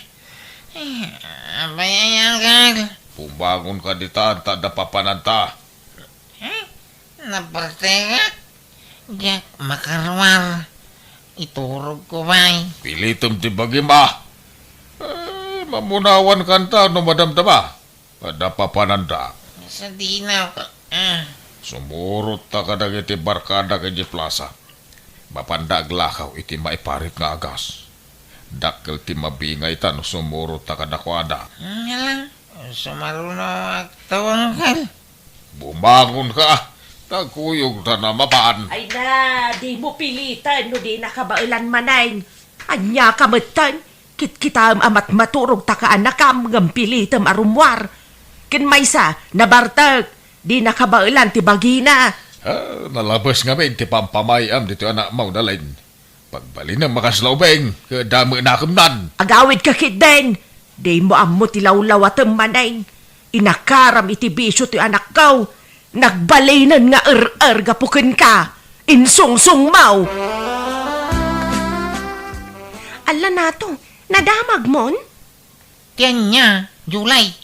eh, abay, ay, uncle. Bumangon ka ditan, ta adda papananta. Eh, nabartekak. Diak makaruar. Iturogko pay. Pilitem ti bagim a. Eh, mamunawan kanta no madamdama. Adda papananta. Sadino, ah. Sumurotta kadagiti barkadak idiay plasa. Mapanda aglakaw iti maiparit nga agas. Dakkel ti mabingayta no sumurotta kadakuada. Nga lang, sumaruno agtawangkal. Bumangon ka, ta kuyogta na mapan. Ay na, dimo piliten no di nakabaelan manen. Ania ka metten? Kitkitaem a matmaturog ta kaanakam ngem pilitem a rummuar. Ken maysa, nabartek, di nakabaelan ti bagina. Ah, nalabes ngamin ti pampamay-am ditoy anakmo, Dalin. Pagbalinem a kasla ubing, ket dame nakemnan. Agawidka ketdin, dimo ammo ti lawlawatem manen. Inakaram iti bisio ti anakko. Nagbalinen nga er-er gapu kenka. Insungsongmo. Alla nato, nadamagmon? Ti ania, Julie?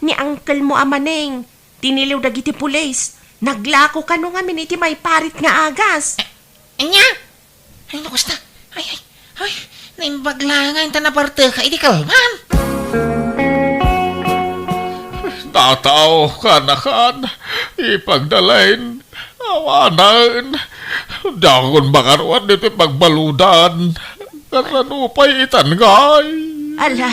Ni uncle mo a manen, tiniliw dagiti pulis. Naglako kano ngamin iti maiparit nga agas. Eh, ania? Ay, no kasta. Ay, ay, ay. Naimbag laeng ta nabarteka iti kalman. Natao, kanakan, ipagdalain, awanen. Diakon makaruar ditoy pagbaludan. Kasano pay itan ngay? Ala,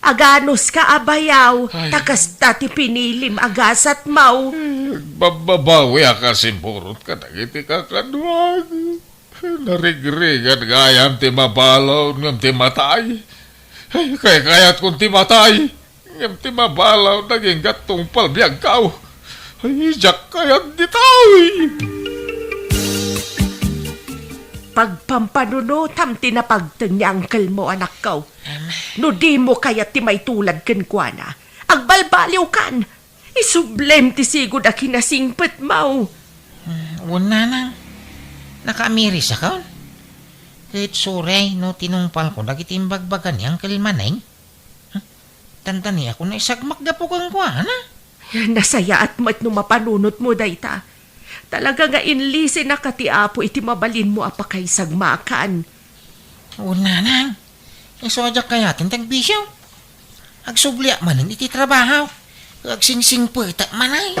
aganuska a bayaw, ay. Ta kasta ti pinilim a gasatmo. Agbababawiak a simurot kadagiti kakaduak. Narigrigat gayam ti mabalud ngem ti matay. Ay, kaykayatkon ti matay, ngem ti mabalud agingga tungpal biagko. Ay, diak kayat ditoy. Pagpampanunotam ti napagteng ni uncle mo, anakko. Amen. No dimo kayat ti maitulad kenkuana, agbalbaliwkan. Isublem ti sigud a kinasingpetmo. Hmm, wen, nanang. Nakaamirisakon. Ket sorry no tinungpalko dagiti imbagbaga ni Uncle Maneng. Hmm? Dandaniakon a isagmak gapu kenkuana. Nasayaat met no mapanunotmo dayta. Talaga nga inlisinaka ti Apo iti mabalinmo a pakaisagmakan. Wen, nanang. Isu a diak kayaten ti agbisio. Agsubliak manen iti trabaho. Agsingsingpetak manen.